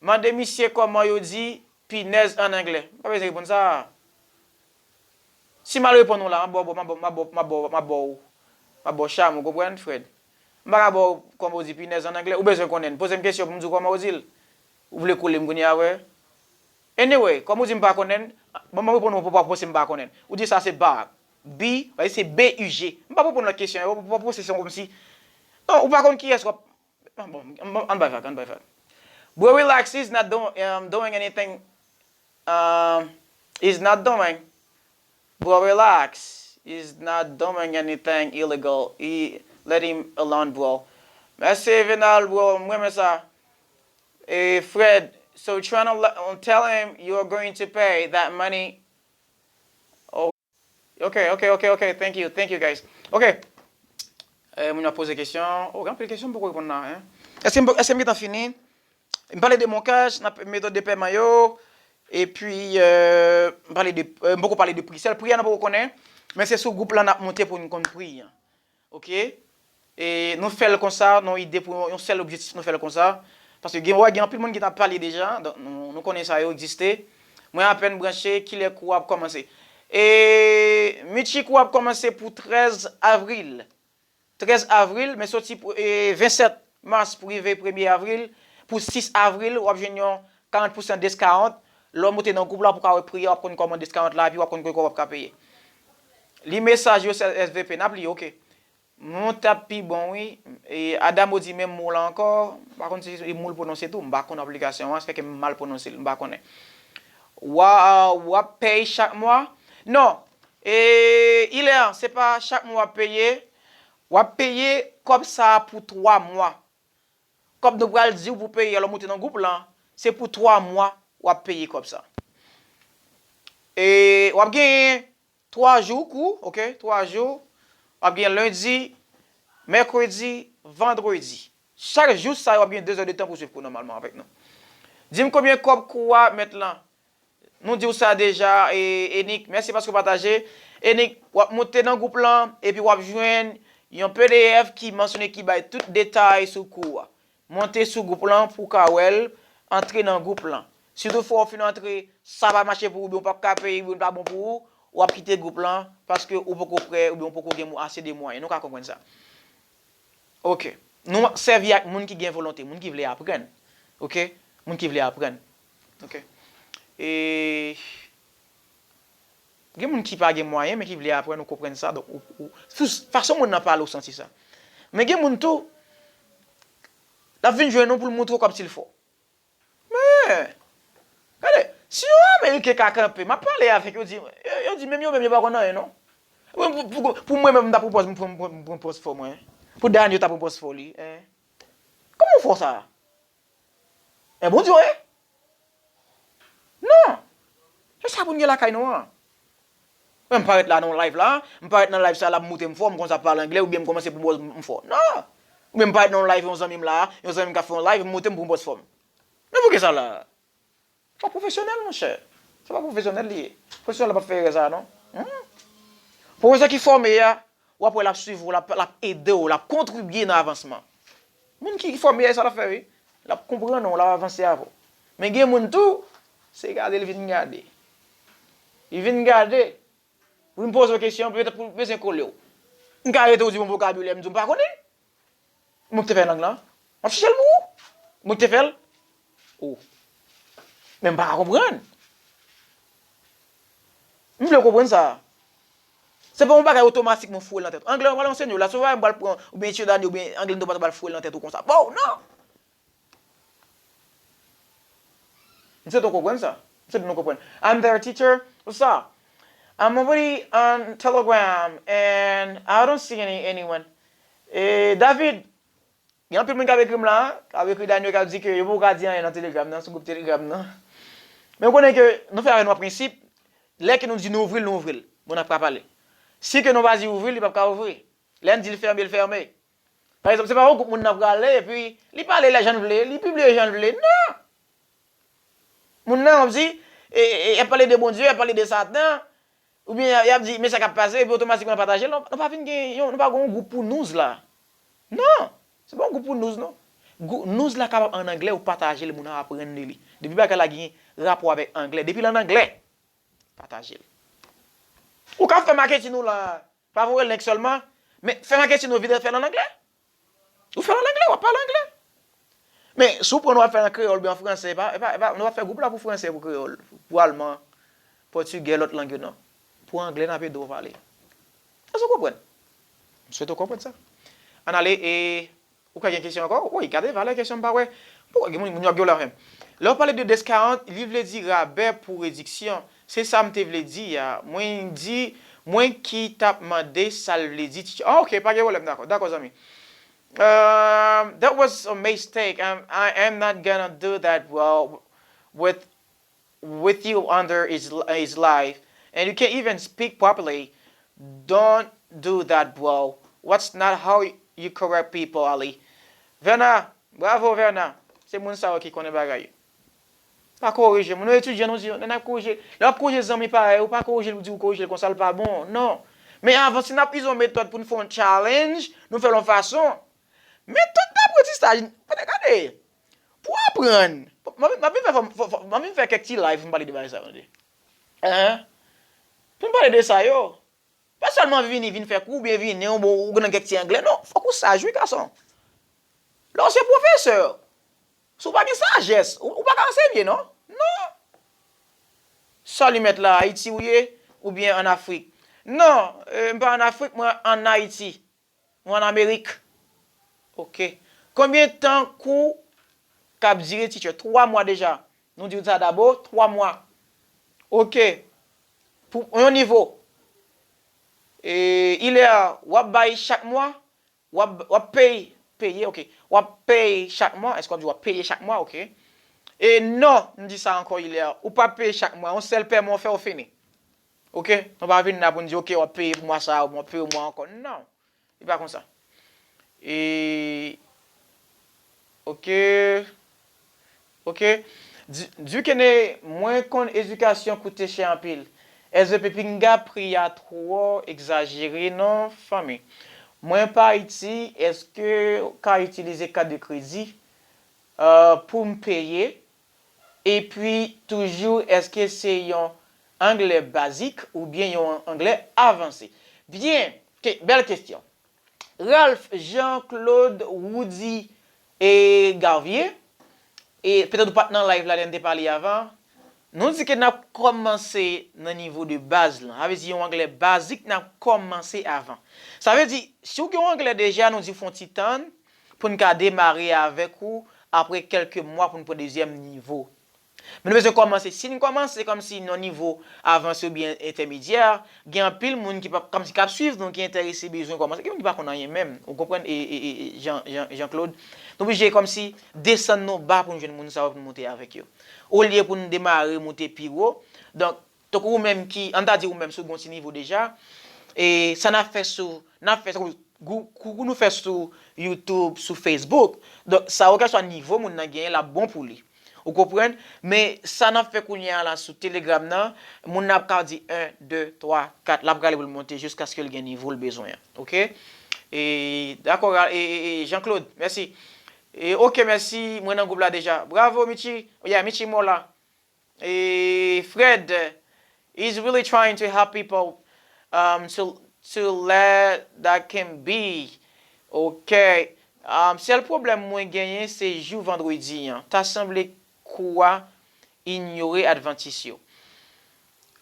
mande misye kòman yo di pinèz an anglè. M pa bezwen reponn sa. Si m al reponn ou la, m ap ba w, m ap ba w, m ap ba w, m ap ba w, m ap ba w cham, ou konprann, Fred? M pa ka ba w kòman w di pinèz an anglè, ou bezwen konnen. Poze m kesyon pou m di w kòman w di l. Ou vle koule m kounye a, vre? Anyway, kòm ou di m pa konnen, bon, m reponn ou pou pa panse m pa konnen. Ou di sa se bug. B, pa se B U G. M pa reponn lòt kesyon yo, ou pa panse se kòmsi. Non, ou pa konn kiyès w ap Ah, bon, bon, ann bay vag, ann bay vag. Bro, relax, he's not doing, um, doing anything. Um, he's not doing. Bro, relax. He's not doing anything illegal. He, let him alone, bro. Mèsi, Venal, bro. M renmen sa. E Fred, so trying to le- tell him you're going to pay that money. Ok, ok, ok, ok. Thank you, thank you, guys. Ok. Eh, moun yo ap poze kesyon. Oh, gen anpil kesyon m poko reponn la, hein. Èske m, èske m gentan fini? M pale de MonCash, n ap metòd de pèman yo. Epi, eh, m pale de, eh, m poko pale de pri. Sèl pri a nou poko konnen. Men se sou gwoup lan n ap monte pou n konn pri an. Ok? E nou fè l konsa, nan ide pou yon, yon sèl objektif, nou fè l konsa. Paske gen, wè, gen anpil moun ki t ap pale deja, donk nou, nou konnen sa yo egziste. Mwen apèn branche, kilè kou a ap kòmanse? E Michi, kou a ap kòmanse pou trèz avril. Trèz avril, men soti pou, e, vennsèt mas pou rive premye avril. Pou sis avril, w ap jwenn yon karant pousan discount. Lè w moute nan gwoup la, w ap ka wè pri a, w ap konn kòman discount la, epi w ap konn kòman w ap ka peye. Li mesaj yo, S V P, n ap li, ok. Mwen t ap pi bon, wi. E Adamo di menm mo la ankò. M pa konn si e mo l pwononse tou. M pa konn aplikasyon an, se ke m mal pwononse l, m pa konnen. Wa, w ap peye chak mwa? Non. E, Hilaire, se pa chak mwa w ap peye. W ap peye kòb sa a pou twa mwa. Kòb nou pral di w pou peye lè w moute nan gwoup lan, se pou twa mwa w ap peye kòb sa. E w ap genyen twa jou kou, ok, twa jou. W ap gen lendi, mèkredi, vandredi. Chak jou sa yo w ap gen de zè de tan pou swiv kou nòmalman avèk nou. Di m konbyen kòb kou a mèt lan. Nou di w sa deja, e, Enik, mèsi paske w pataje. Enik, w ap moute nan gwoup lan, epi w ap jwenn yon P D F ki mansyone, ki bay tout detay sou kou a. Monte sou gwoup lan pou w ka wè l, antre nan gwoup lan. Si toutfwa w fin antre, sa pa mache pou ou, oubyen w p ap ka peye, oubyen l pa bon pou ou, w ap kite gwoup lan, paske ou poko prè, oubyen w poko gen mo-, ase de mwayen. Nou ka konprann sa. Ok. Nou sèvi ak moun ki gen volonte, moun ki vle aprann. Ok? Moun ki vle aprann. Ok? E gen moun ki pa gen mwayen, men ki vle aprann, ou konprann sa. Donk, ou, ou, sou fason moun nan pale, ou santi sa. Men gen moun tou, l ap vin jwenn ou pou l montre w kòmsi l fò. Men, gade, si yon Ameriken ka kanpe, m ap pale avèk yo, di, yo, yo di, menm yo menm, yo pa konn anyen, non. Pou, pou, pou, pou mwen menm, m ta pran pòz, m pran, m pran, m pran pòz fò mwen. Pou Dany, yo ta pran pòz fò li, en. Pou w fò sa. E Bondye w ye? Non. Se sa pou n gen lakay nou an. Mwen m parèt la nan live la, m parèt nan live sa la, m montre m fò, m konn sa pale anglè, oubyen m kòmanse pou bòz m fò. Non. Oubyen m parèt nan yon live yon zanmi m la, yon zanmi m k ap fè yon live, m montre m pou bòz fò m. Men pou ki sa la? Fò pwofesyonèl, monchè. Se pa pwofesyonèl li ye. Pwofesyonèl la p ap fè erè sa a, non. Hmm? Pwofesè ki fòme a, w ap wè l ap swiv ou, l ap, l ap ede w, l ap kontribye nan avansman. Moun ki fòme a, e sa l ap fè, wi. L ap konprann ou, l ap avanse avè w. Men gen moun tou, se gade l vin gade. Li vin gade. Pou m poze w kesyon, petèt pou bezwen kole w. M ka rete w di m yon vokabilè, m di w m pa konnen. Mwen ki te fè lang lan. M ap chèche l pou ou. Mwen ki te fè l. Ou. Men m pa ka konprann. M vle w konprann sa. Se pa yon bagay otomatik mwen foure l nan tèt ou. Anglè, mwen pral ansenye w la. Se pa m pral pran, oubyen etidye, oubyen anglè, m pral foure l nan tèt ou konsa. Bon, non! M swete w konprann sa. M swete nou konprann. I'm there, teacher. What's up? I'm already on Telegram and I don't see any anyone. E David, gen anpil moun k ap ekri m la, k ap ekri Daniel, k ap di ke yo poko ka di anyen nan Telegram nan, sou gwoup Telegram nan. Men w konnen ke nou fè avè nou an prensip, lè ke nou di nou ouvri l, nou ouvri l. Moun ap ka pale. Si ke nou pa di ouvri l, li p ap ka ouvri. Lè n di l fèmen, l fèmen. Pa egzanp, se pa yon gwoup moun nan prale, epi li pale lè jan l vle, li pibliye jan l vle. Non! Moun nan, w ap di, e, e, y ap pale de Bondye, y ap pale de Satan, oubyen y ap di, men sa k ap pase, epi otomatikman pataje l. Non, nou pa vin gen, yon, nou pa gen yon gwoup pou news la. Non! Se pa yon gwoup pou news, non. Gwoup, news la kapab an anglè, ou pataje l, moun nan aprann de li. Depi bagay la gen rapò avèk anglè, depi l an anglè, pataje l. Ou ka fè maketin ou la, pa voye link sèlman, men fè maketin ou vide fè l an anglè. Ou fè l an anglè, w ap pale anglè. Men, si w pran w ap fè l an kreyòl oubyen an fransè, e pa, e pa, e pa, nou pa fè gwoup la pou fransè, pou kreyòl, pou alman, pòtigè, lòt lang yo, non. Pou anglè, n ap ede w pale. Èske w konprann? M swete w konprann sa. Ann ale, e, ou ka gen kesyon ankò? Wi, gade valè kesyon m pa wè. Poukwa gen moun, moun yo ap gen lè menm? Lè w pale de discount, li vle di rabè pou rediksyon. Se sa m te vle di a. Mwen di, mwen ki t ap mande sa l vle di, teacher. Ah, ok, pa gen pwoblèm, dakò. Dakò, zanmi. Um, that was a mistake. I'm, I am not gonna do that well with with you under his, his life, and you can't even speak properly. Don't do that, bro. What's not how you correct people, Ali. Verna, bravo, Verna. Se moun sa yo ki konnen bagay yo. Pa korije moun. Nou etidyan, nou di, lè n ap korije, lè w ap korije zanmi parèy ou, pa korije l pou di ou korije l konsa, l pa bon. Non. Men avan, si n ap ize yon metòd pou n fè yon challenge, nou fè l yon fason. Metòd daprantistaj, gade, gade. Pou aprann, m ap vin fè, fò, fò, fò, m ap vin fè kèk ti live pou m pale de bagay sa yo, tande. Hein? Pou m pale de sa yo. Pa sèlman vini, vin fè kou, oubyen vini, ou, ou nan kèk ti anglè. Non, fòk ou saj, wi, gason. Lè w se pwofesè, si w pa gen sajès, ou, ou pa ka anseye, non? Non. Salut, mèt la, Ayiti ou ye, oubyen ann Afrik? Non, euh, m pa ann Afrik, mwen ann Ayiti. Mwen ann Amerik. Ok. Konbyen tan kou k ap dire, teacher? Twa mwa deja. Nou di w sa dabò, twa mwa. Ok. Pou yon nivo. E, Ilè, w ap bay chak mwa? W ap, w ap peye, peye, ok. W ap peye chak mwa? Èske w ap di w ap peye chak mwa? Ok. E non, m di sa ankò, Ilè. Ou p ap peye chak mwa. Yon sèl pèman w fè, w fini. Ok? Nou pa vin la pou n di, ok, w ap peye pou mwa sa a, w ap peye yon mwa ankò. Non. Li pa konsa. E, ok. Ok. Di, di ke ne, mwen konn edikasyon koute chè anpil. S V P pinga pri a twò egzajere non, fanmi. Mwen pa Ayiti, èske w ka itilize kat de kredi, euh, pou m peye? Epi toujou, èske se yon anglè bazik oubyen yon anglè avanse? Byen, ke, bèl kesyon. Ralph, Jean Claude, Woody e Garvier, e petèt ou pa t nan live la lè n te pale avan, nou di ke n ap kòmanse nan nivo de baz lan. Sa vle di yon anglè bazik, n ap kòmanse avan. Sa vle di, si w gen yon anglè deja, nou di fè yon ti tann pou n ka demare avèk ou apre kèlke mwa pou n pran dezyèm nivo. Men nou bezwen kòmanse. Si n kòmanse kòmsi nan nivo avanse oubyen entèmedyè, gen anpil moun ki p ap, kòmsi k ap swiv nou, ki enterese, bezwen kòmanse. Gen moun ki pa konn anyen menm. Ou konprann? E, e, e, e, Jean, Jean, Jean Claude. Nou oblije kòmsi desann nou ba pou n jwenn moun sa yo, pou n monte avèk yo. Olye pou n demare, monte pi wo. Donk, tankou ou menm ki, ann ta di ou menm, si w gen yon ti nivo deja, e sa n ap fè sou, n ap fè, tankou, kou, kou, kou nou fè sou YouTube, sou Facebook. Donk, sa yo, kèlkeswa nivo moun nan genyen, l ap bon pou li. Ou konprann? Men sa n ap fè kounye a la sou Telegram nan, moun nan ap ka di en, de, twa, kat, l ap rale pou l monte jiskaske l gen nivo l bezwen an. Oke? E, dakò, e, e, e, Jean Claude, mèsi. E, oke, mèsi, mwen nan gwoup la deja. Bravo, Michi. Yeah, Michi Mola. E, Fred, he's really trying to help people, um, to, to let that can be. Ok. Um, sèl pwoblèm mwen genyen se jou vandredi an. Ta sanble kou a inyore Advantis yo.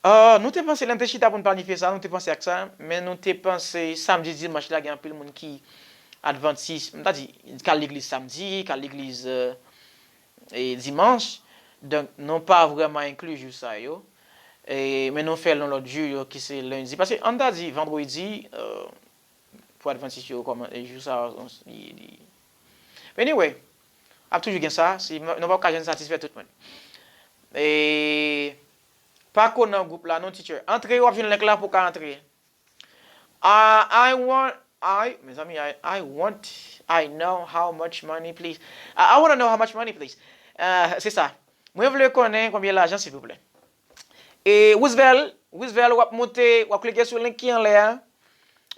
Ah, nou te panse, lè n te chita pou n planifye sa, nou te panse ak sa, men nou te panse samdi, dimanch la, gen anpil moun ki Advantis, m ta di, k al legliz samdi, k al legliz, euh, e dimanch. Donk, nou pa vrèman enkli jou sa yo. E, men nou fè l yon lòt jou yo ki se lendi. Paske, ann ta di, vandredi, euh, pou Advantis yo, kòman, e jou sa, li, li... Anyway, ap toujou gen sa, si nou pa ka jwenn satisfè tout moun. E, pa ko nan gwoup la, non, teacher. Antre, w ap jwenn link la pou w ka antre. I, I want, I, mezanmi, I, I want, I know how much money, please. I, I wanna know how much money, please. Euh, se sa. Mwen vle konnen konbyen lajan, silvouplè. E Roosevelt, Roosevelt, w ap monte, w ap klike sou link ki anlè a,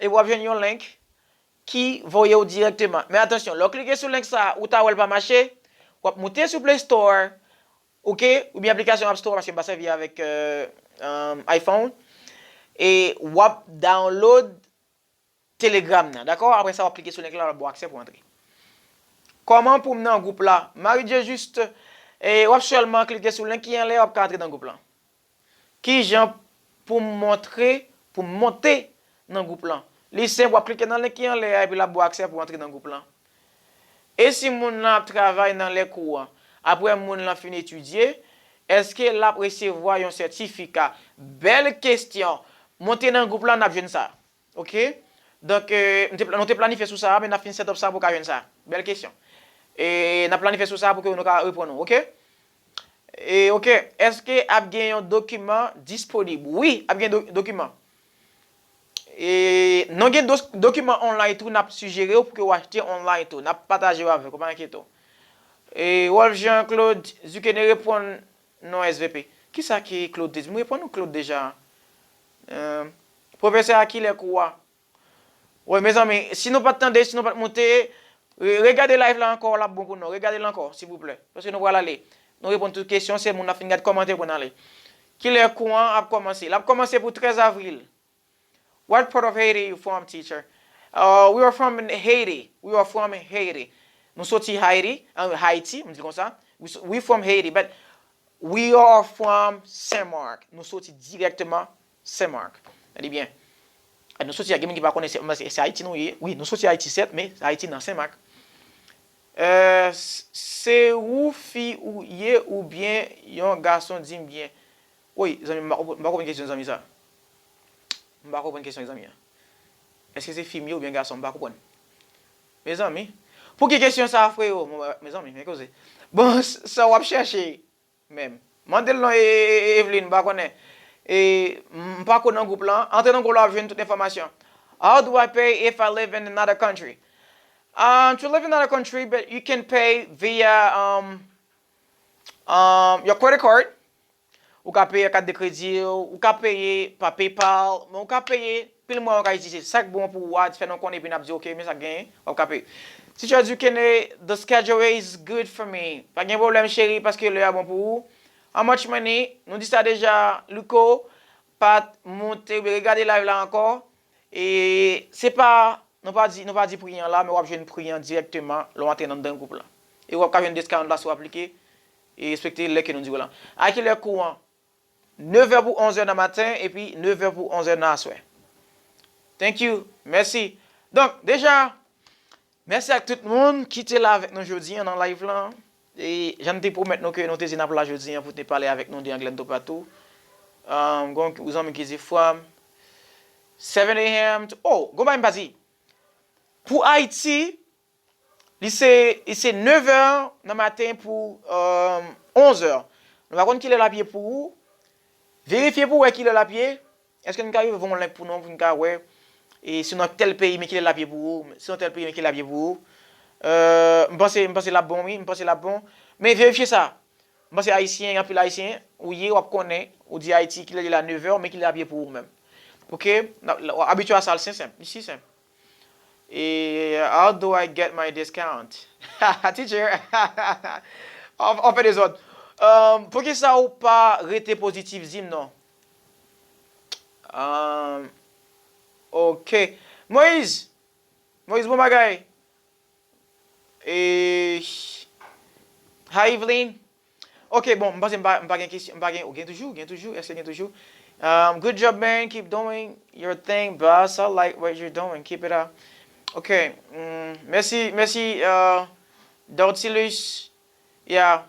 e w ap jwenn yon link ki voye w dirèkteman. Men atansyon, lè w klike sou link sa a, ou ta wè l pa mache, w ap monte sou Play Store, oke, oubyen aplikasyon App Store, paske m pa sèvi avèk, euh, euh, iPhone, e w ap download Telegram nan, dakò? Apre sa, w ap klike sou link la, l ap ba w aksè pou antre. Kòman pou m nan gwoup la? Marie Dieu Juste, e w ap sèlman klike sou link ki anlè, w ap ka antre nan gwoup la. Kijan pou m montre, pou m monte nan gwoup lan? Li senp, w ap klike nan link ki anlè a, epi l ap ba w aksè pou w antre nan gwoup lan. E si moun lan ap travay nan lè kou an, apre moun lan fin etidye, èske l ap resevwa yon sètifika? Bèl kesyon. Monte nan gwoup lan, n ap jwenn sa. Oke? Donk, euh, nou te, nou te planifye sou sa, men n ap fin set up sa pou w ka jwenn sa. Bèl kesyon. E n ap planifye sou sa pou ke nou ka reponn ou, oke? E, oke, èske ap gen yon dokiman disponib? Wi, ap gen do-, dokiman. E, nou gen dos-, dokiman online tou, n ap sijere w pou ke w achte online tou. N ap pataje yo avèk ou, pa enkyete w. E, Wolf Jean Claude Zucchene reponn non S V P. Kisa ke Claude te di? M reponn ou Claude deja. Euh, pwofesè a kilè kou a? Wi, mezanmi, si nou pa t tande, si nou pa t moute, re-, regade live la ankò, l ap bon pou nou. Regade l ankò, silvouplè. Paske nou pral ale. Nou reponn tout kesyon, se moun ap fin gade kòmantè pou n ale. Kilè kou an ap kòmanse? L ap kòmanse pou trèz avril. What part of Haiti you from, teacher? Uh, we are from Haiti. We are from Haiti. Nou soti Haiti, uh, Haiti, m di l konsa. We, s- we from Haiti, but we are from Saint Marc. Nou soti dirèkteman Saint Marc. Tande byen. Nou soti, gen moun ki pa konnen se, se, se Ayiti nou ye. Wi, nou soti Ayiti, sèt, men Ayiti nan Saint Marc. Euh, s- se ou fi ou ye oubyen yon gason, di m byen. Wi, zanmi, m pa konprann, m pa konprann kesyon zanmi sa. M pa konprann kesyon zanmi an. Èske se fi m ye oubyen gason? M pa konprann. Mezanmi. Pou ki kesyon sa, freyo? Bon, mezanmi, men koze. Bon, s- sa w ap chèche menm. Mande l non, e, e, e, Evelyn, m pa konnen. E, m pa ko nan gwoup lan. Antre nan gwoup la, w ap jwenn tout enfòmasyon. How do I pay if I live in another country? Um, to live in another country, but you can pay via, um, um, your credit card. Ou ka peye ak kat de kredi, ou ka peye pa PayPal, men ou ka peye pil mwayen ou ka itilize. Sa k bon pou ou a, fè nou konnen, epi n ap di, "Ok, men sa k genyen," w ap ka peye. Teacher Duquesne, the schedule is good for me. Pa gen pwoblèm, cheri, paske lè a bon pou ou. How much money? Nou di sa deja, Luko, pa t monte, regade live la ankò. E se pa, nou pa di, nou pa di pri an la, men w ap jwenn pri an dirèkteman lè w antre nan, nan gwoup lan. E w ap ka jwenn discount la si w aplike. E respekte lè ke nou di w lan. A kilè kou an? Nevè pou onzè nan maten, epi nevè pou onzè nan aswè. Thank you. Mèsi. Donk, deja, mèsi ak tout moun ki te la avèk nou jodi an nan live lan. E jan n te pwomèt nou ke nou te di n ap la jodi an pou te pale avèk nou de Anglè Toupatou. Um, gon zanmi ki di from seven a m to, oh, gon bagay m pa di. Pou Ayiti, li se, li se nèf è nan maten pou, um, onz è. Nou pa konn kilè l ap ye pou ou. Verifye pou w wè kilè l ap ye. Èske n ka rive voye yon link pou nou, pou n ka wè, e si w nan tèl peyi, men kilè l ap ye pou ou, si w nan tèl peyi, men kilè l ap ye pou ou. Euh, m panse, m panse l ap bon, wi, m panse l ap bon. Men verifye sa. M panse Ayisyen, anpil Ayisyen, ou ye, w ap konnen, ou di Ayiti, kilè li la nèf è, men kilè l ap ye pou ou menm. Oke? W abitye a sa, l senp, li si senp. E how do I get my discount? Teacher, w ap fè dezòd. Um, poukisa ou pa rete pozitif, di m non. Um, ok. Moïse. Moïse, bon bagay. E, hi, Evelyn. Ok, bon, m panse m pa, m pa gen kesyon, m pa gen, ou gen toujou, gen toujou, èske gen toujou? Um, good job, man, keep doing your thing, boss, I like what you're doing, keep it up. Ok, mm, mèsi, mèsi, uh, Dortilus, yeah,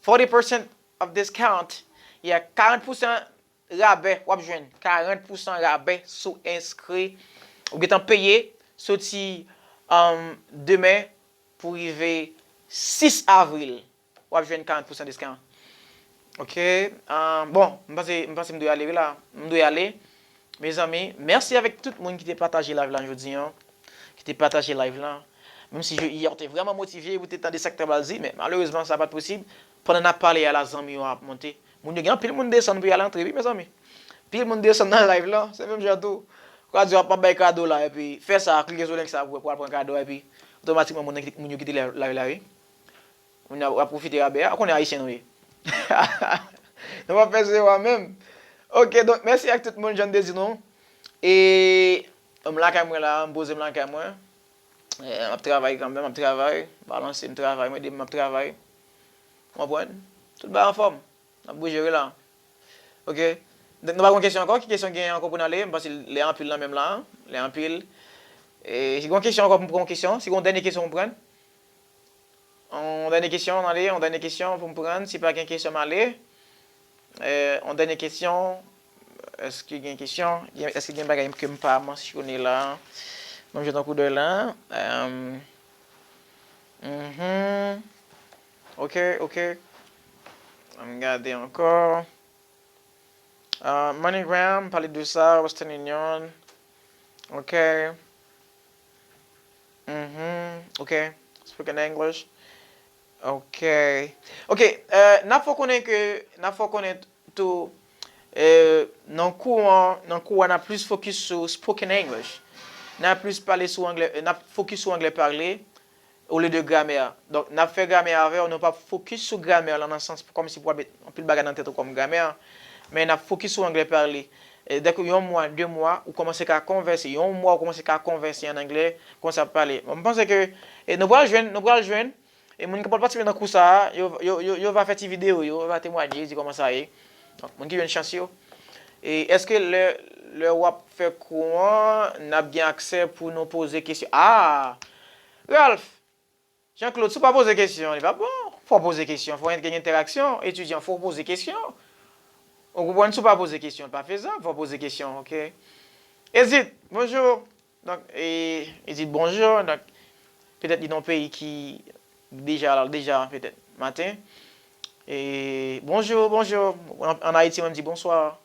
forty percent of discount, yeah, karant pousan rabè, w ap jwenn karant pousan rabè si w enskri, ou gentan peye, soti, um, demen pou rive sis avril, w ap jwenn karant pousan discount. Ok, um, bon, m panse, m panse m dwe ale wi la, m dwe ale. Mezanmi, mèsi avèk tout moun ki te pataje live la jodi an, ki te pataje live la. Menm si je, yè w te vrèman motive pou te tande sa k t ap al di, men malerezman sa pa t posib. Pandan n ap pale a la, zanmi yo ap monte. Moun yo gen anpil moun desann pou y al antre wi, mezanmi. Pil moun desann nan live lan, se menm jan tou. Kwa di w ap, m ap bay kado la, epi fè sa, klike sou link sa pou, pou al pran kado, epi otomatikman moun nan kite, moun yo kite live, live la wi. Moun yo ap pwofite rabè a, ou konnen ayisyen nou ye. Nou pa fè zewo a menm. Ok, donk mèsi ak tout moun, jan m te di nou. E m lakay mwen la, m poze m lakay mwen. E, m ap travay kanmenm, m ap travay. Balanse m travay, mwen ede m ap travay. Ou konprann? Tout bagay anfòm. N ap bouje wi la. Ok. Donk nou pa gen kesyon ankò? Ki kesyon gen ankò pou n ale? M panse lè anpil nan menm la. Lè anpil. E, si gen kesyon ankò, pou m pran yon kesyon. Si gen yon dènye kesyon pou m pran. Yon dènye kesyon, n ale, yon dènye kesyon pou m pran. Si pa gen kesyon, m ale. E, yon dènye kesyon. Èske gen kesyon? Gen, èske gen bagay ke m pa mansyone la? Ban m jete yon koudèy la. Em, mhm. Ok, ok. Ann gade ankò. Ah, MoneyGram, pale de sa, Western Union. Ok. Mhm, ok. Spoken English. Ok. Ok, euh, n ap fè w konnen ke, n ap fè w konnen tou, euh, nan kou an, nan kou an, n ap plis fokis sou spoken English. N ap plis pale sou anglè, n ap fokis sou anglè pale, olye de gramè. Donk, n ap fè gramè avè w, nou p ap fokis sou gramè lan nan sans kòmsi pou w ap met anpil bagay nan tèt ou kòm gramè, men n ap fokis sou anglè pale. E dèke yon mwa, de mwa, ou kòmanse ka konvèse, yon mwa ou kòmanse ka konvèse an anglè, kòmanse ap pale. Bon, m panse ke, e nou pral jwenn, nou pral jwenn, e moun ki pral patisipe nan kou sa a, yo, yo, yo, yo va fè ti videyo, yo va temwanye, di kòman sa ye. Donk, moun ki jwenn chans yo. E èske lè, lè w ap fè kou an, n ap gen aksè pou nou poze kesyon? Ah! Ralph! Jean Claude, si w pa poze kesyon, li p ap bon. Fò w poze kesyon, fò gen entèraksyon. Etidyan, fò w poze kesyon. Ou konprann? Si w pa poze kesyon, li pa fezab. Fò w poze kesyon, ok? Ezit, bonjou. Donk, e, Ezit, bonjou. Donk, petèt li nan yon peyi ki deja, deja, petèt, maten. E, bonjou, bonjou. An, an Ayiti, mwen, m di bonswa.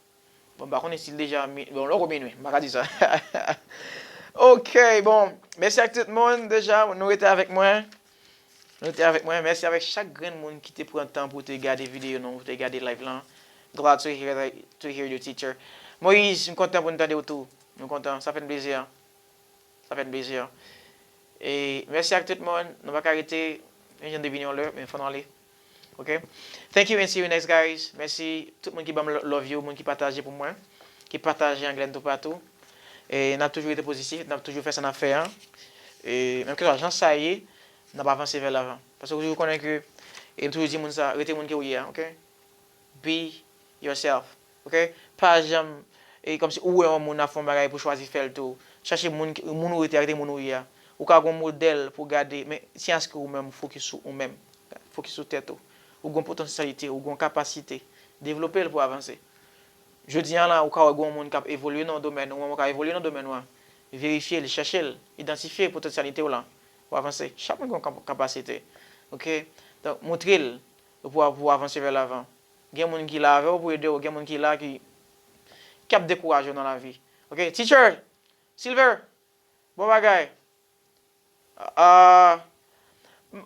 Bon, m pa konnen si l deja mi-, bon, lè w minwi, m pa ka di sa. Ok, bon, mèsi ak tout moun deja, nou rete avèk mwen. Nou rete avèk mwen, mèsi avèk chak grenn moun ki te pran tan pou te gade videyo nou, pou te gade live lan. Glad to hear that, to hear you, teacher. Moïse, m kontan pou n tande w tou. Nou kontan, sa fè n plezi. Sa fè n plezi. E mèsi ak tout moun. Nou pa ka rete. Yon jan de vini yon lè, men fò n ale. Ok? Thank you and see you next, guys. Mèsi tout moun ki ban m lo-, love yo, moun ki pataje pou mwen, ki pataje Anglè Toupatou. E n ap toujou rete pozitif, n ap toujou fè sa n ap fè an. E menm ke jan sa ye, n ap avanse vè lavan. Paske ou toujou konnen ke, e m toujou di moun sa, rete moun ke ou ye a, ok? Be yourself. Ok? Pa janm, e kòmsi ou wè yon moun ap fè yon bagay pou chwazi fè l tou. Chache moun ki, moun ou rete a, rete moun ou ye a. Ou ka gen yon modèl pou gade, men si aske ou menm, ou fokis sou ou menm. fokis sou tèt ou. Ou gen yon potansyalite, ou gen yon kapasite. Devlope l pou w avanse. Jodi a la, ou ka wè gen yon moun k ap evolye nan yon domèn, ou menm ou ka evolye nan domèn ou an. Verifye l, chèche l, idantifye potansyalite w lan. Pou w avanse. Chak moun gen yon kap-, kapasite. Oke? Donk, montre l pou w, pou w avanse vè lavan. Gen moun ki la avè w pou ede w, gen moun ki la ki, k ap dekouraje w nan lavi. Oke? Teacher, Silver, bon bagay. Ah,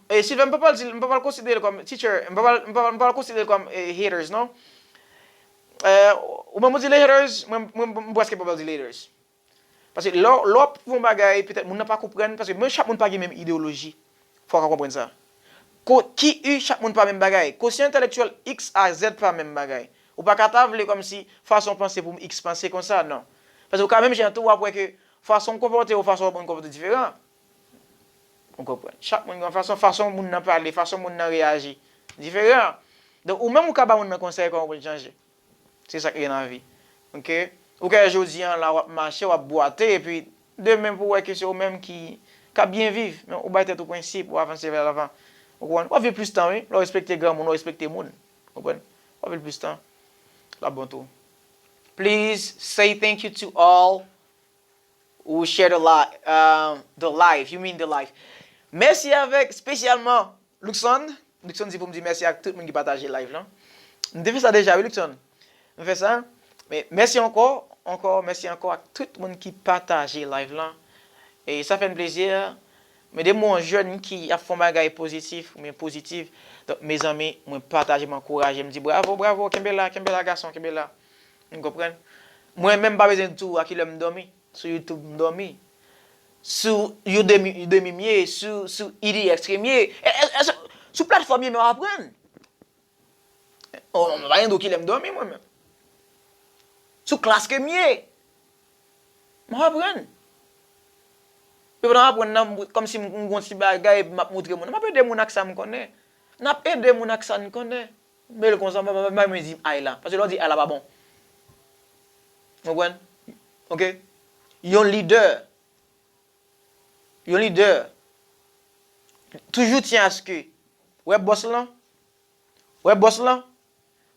e Silver, m pa pral di, m pa pral konsidere l kòm teacher, m pa pral, m pa, m pa pral konsidere l kòm, eh, haters, non. Eh, ou menm ou di le haters, mwen, mwen, m prèske pa pral di le haters. Paske lè, lè w ap fè yon bagay, petèt moun nan pa konprann, paske menm chak moun pa gen menm ideyoloji. Fò w ka konprann sa. Ko-, Q U, chak moun pa menm bagay. Kosyan entèlektyèl X A Z pa menm bagay. Ou pa ka ta vle kòmsi fason w panse pou X panse konsa, non. Paske ou ka menm jan tou, w ap wè ke fason w konpòte w, fason w konpòte diferan. Ou konprann? Chak moun gen yon fason, fason moun nan pale, fason moun nan reyaji diferan. Donk, ou menm ou ka ba moun nan konsèy kòman pou l chanje. Se sa k gen nan vi. Oke? Ou ka jodi a la, w ap mache, w ap bwate, epi demen pou w wè ke se ou menm ki, k ap byen viv. Men ou bay tèt ou prensip, ou avanse vè lavan. Ou konprann? W ap viv plis tan, wi. Lè w respekte granmoun, w respekte moun. Ou konprann? W ap viv plis tan. L ap bon tou. Please say thank you to all who share the, li- uh, the live. You mean the live. Mèsi avèk espesyalman Luckson. Luckson di pou m di mèsi ak tout moun ki pataje live lan. M te fè sa deja, wi, Luckson. M fè sa. Men mèsi ankò, ankò, mèsi ankò ak tout moun ki pataje live lan. E sa fè n plezi. Men de mwen yon jèn ki ap fè yon bagay pozitif, men pozitif. Donk, mezanmi, mwen pataje, m ankouraje, m di bravo, bravo, kenbe la, kenbe la, gason, kenbe la. M konprann. Mwen menm, m pa bezwen di w a kilè m dòmi. Sou YouTube, m dòmi. Sou Udemy, Udemy m ye, sou, sou E D X ke m ye. E, e, e, sou, sou platfòm yo, m ap aprann. Oh, m pa gen dwa kilè m dòmi, mwen menm. Sou klas ke m ye. M ap aprann. Yo pa aprann nan, kòmsi m, m gon ti bagay, m ap montre moun. M ap ede moun ak sa m konnen. N ap ede moun ak sa n konnen. M rele l konsa, m pa, m pa, m pa menm di ay la. Paske lè w di ay la pa bon. Ou konprann? Oke? Yon lidè. Yon lidè. Toujou tyen aske. Wè bòs lan? Wè bòs lan?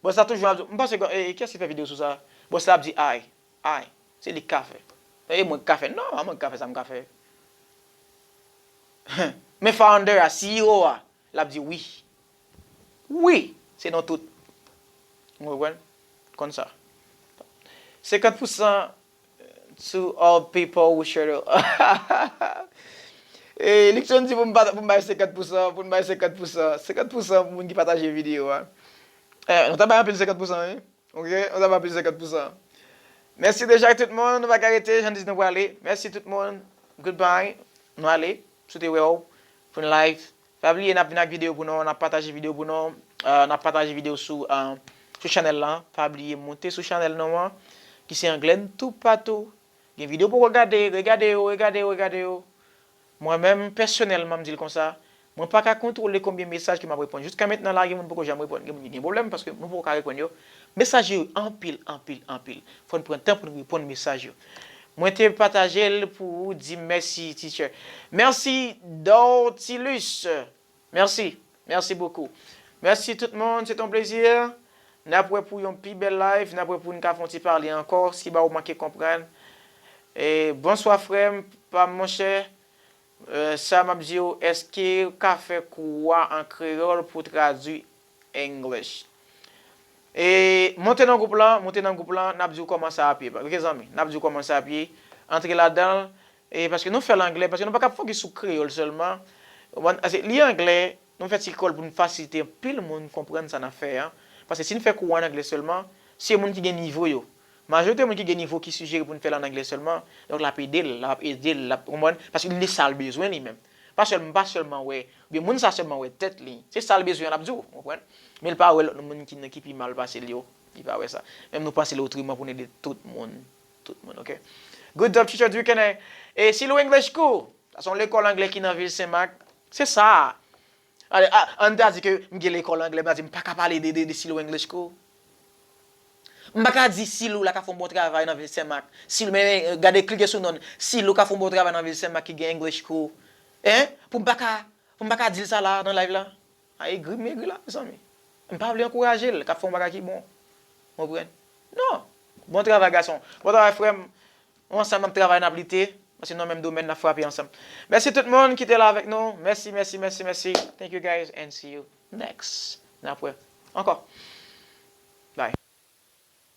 Bòs la toujou ap di, m panse ke, e, e, kiyès ki fè videyo sou sa? Bòs la ap di ay. Ay. Se li k ka fè. E mwen k ka fè. Non, a mwen k ka fè sa m ka fè. Men founder a, C E O a, l ap di wi. Wi, se nou tout. Ou konprann? Konn sa. Senkant pousan to all people who share the E, Luckson di pou m pa, pou m bay senkant pousan, pou m bay senkant pousan. Senkant pousan pou moun ki pataje videyo a. E, nou ta bay anpil senkant pousan, wi. Oke, nou ta bay anpil senkant pousan. Mèsi deja tout moun, nou pa ka rete, jan di nou prale. Mèsi tout moun. Goodbye. Nou ale. Swete wè w pou n live. Pa bliye n ap vin ak videyo pou nou, n ap pataje videyo pou nou. E, n ap pataje videyo sou, e, sou chanèl lan. Pa bliye monte sou chanèl nou an, ki se Anglè Toupatou. Gen videyo poko gade, regade yo, regade yo, regade yo. Mwen menm, pèsonèlman, m di l konsa, mwen pa ka kontwole konbyen mesaj ke m ap reponn. Jiska mentnan la, gen moun poko janm reponn. Gen moun ki gen pwoblèm paske nou poko ka reponn yo. Mesaj yo anpil, anpil, anpil. Fò n pran tan pou n reponn mesaj yo. Mwen te pataje l pou ou di mèsi, teacher. Mèsi, Dortilus. Mèsi. Mèsi bokou. Mèsi tout moun. Se t on plezi. N ap wè pou yon pi bèl live. N ap wè pou n ka fè yon ti pale ankò. Si ba ou manke konprann. E, bonswa frè m, pa m, monchè. E, sa m ap di w, èske w ka fè kou a an kreyòl pou tradui English? E, monte nan gwoup lan, monte nan gwoup lan, n ap di w kòman sa ap ye. Oke, zanmi, n ap di w kòman sa ap ye. Antre ladan l, e, paske nou fè l anglè, paske nou pa ka fokis sou kreyòl sèlman. Ou konprann? Paske li anglè, nou fè ti lekòl pou n fasilite anpil moun konprann sa n ap fè a. Paske si n fè kou an anglè sèlman, se moun ki gen nivo yo. Majorite moun ki gen nivo ki sijere pou n fè l an anglè sèlman. Donk, l ap ede l, l ap ede l, l ap, ou konprann? Paske li sa l bezwen li menm. Pa sèl, m pa sèlman wè, oubyen moun sa sèlman wè tèt li. Se sa l bezwen an, l ap di w, ou konprann? Men l pa wè lòt moun ki, ki pi mal pase l yo. Li pa wè sa. Menm nou panse l otreman pou n ede tout moun. Tout moun, oke? Good job, teacher Duquesne. E Silo English School, sa se yon lekòl anglè ki nan vil Senmak. Se sa. Ale, a, ann ta di ke m gen lekòl anglè, m ta di m pa ka pale de, de, de Silo English School. M pa ka di Silo la ka fè yon bon travay nan vil Senmak. Silo, men, men, gade, klike sou non l. Silo ka fè yon bon travay nan vil Senmak ki gen English School. Hein? Pou m pa ka, pou m pa ka di l sa la, nan live la? A egri m egri la, mezanmi. M pa vle ankouraje l, k ap fè yon bagay ki bon. Konprann? Non. Bon travay, gason. Bon travay, frè m. Nou ansanm n ap travay, n ap lite. Paske nan menm domèn, n ap frape ansanm. Mèsi tout moun ki te la avèk nou. Mèsi, mèsi, mèsi, mèsi. Thank you, guys, and see you next. N ap wè ankò.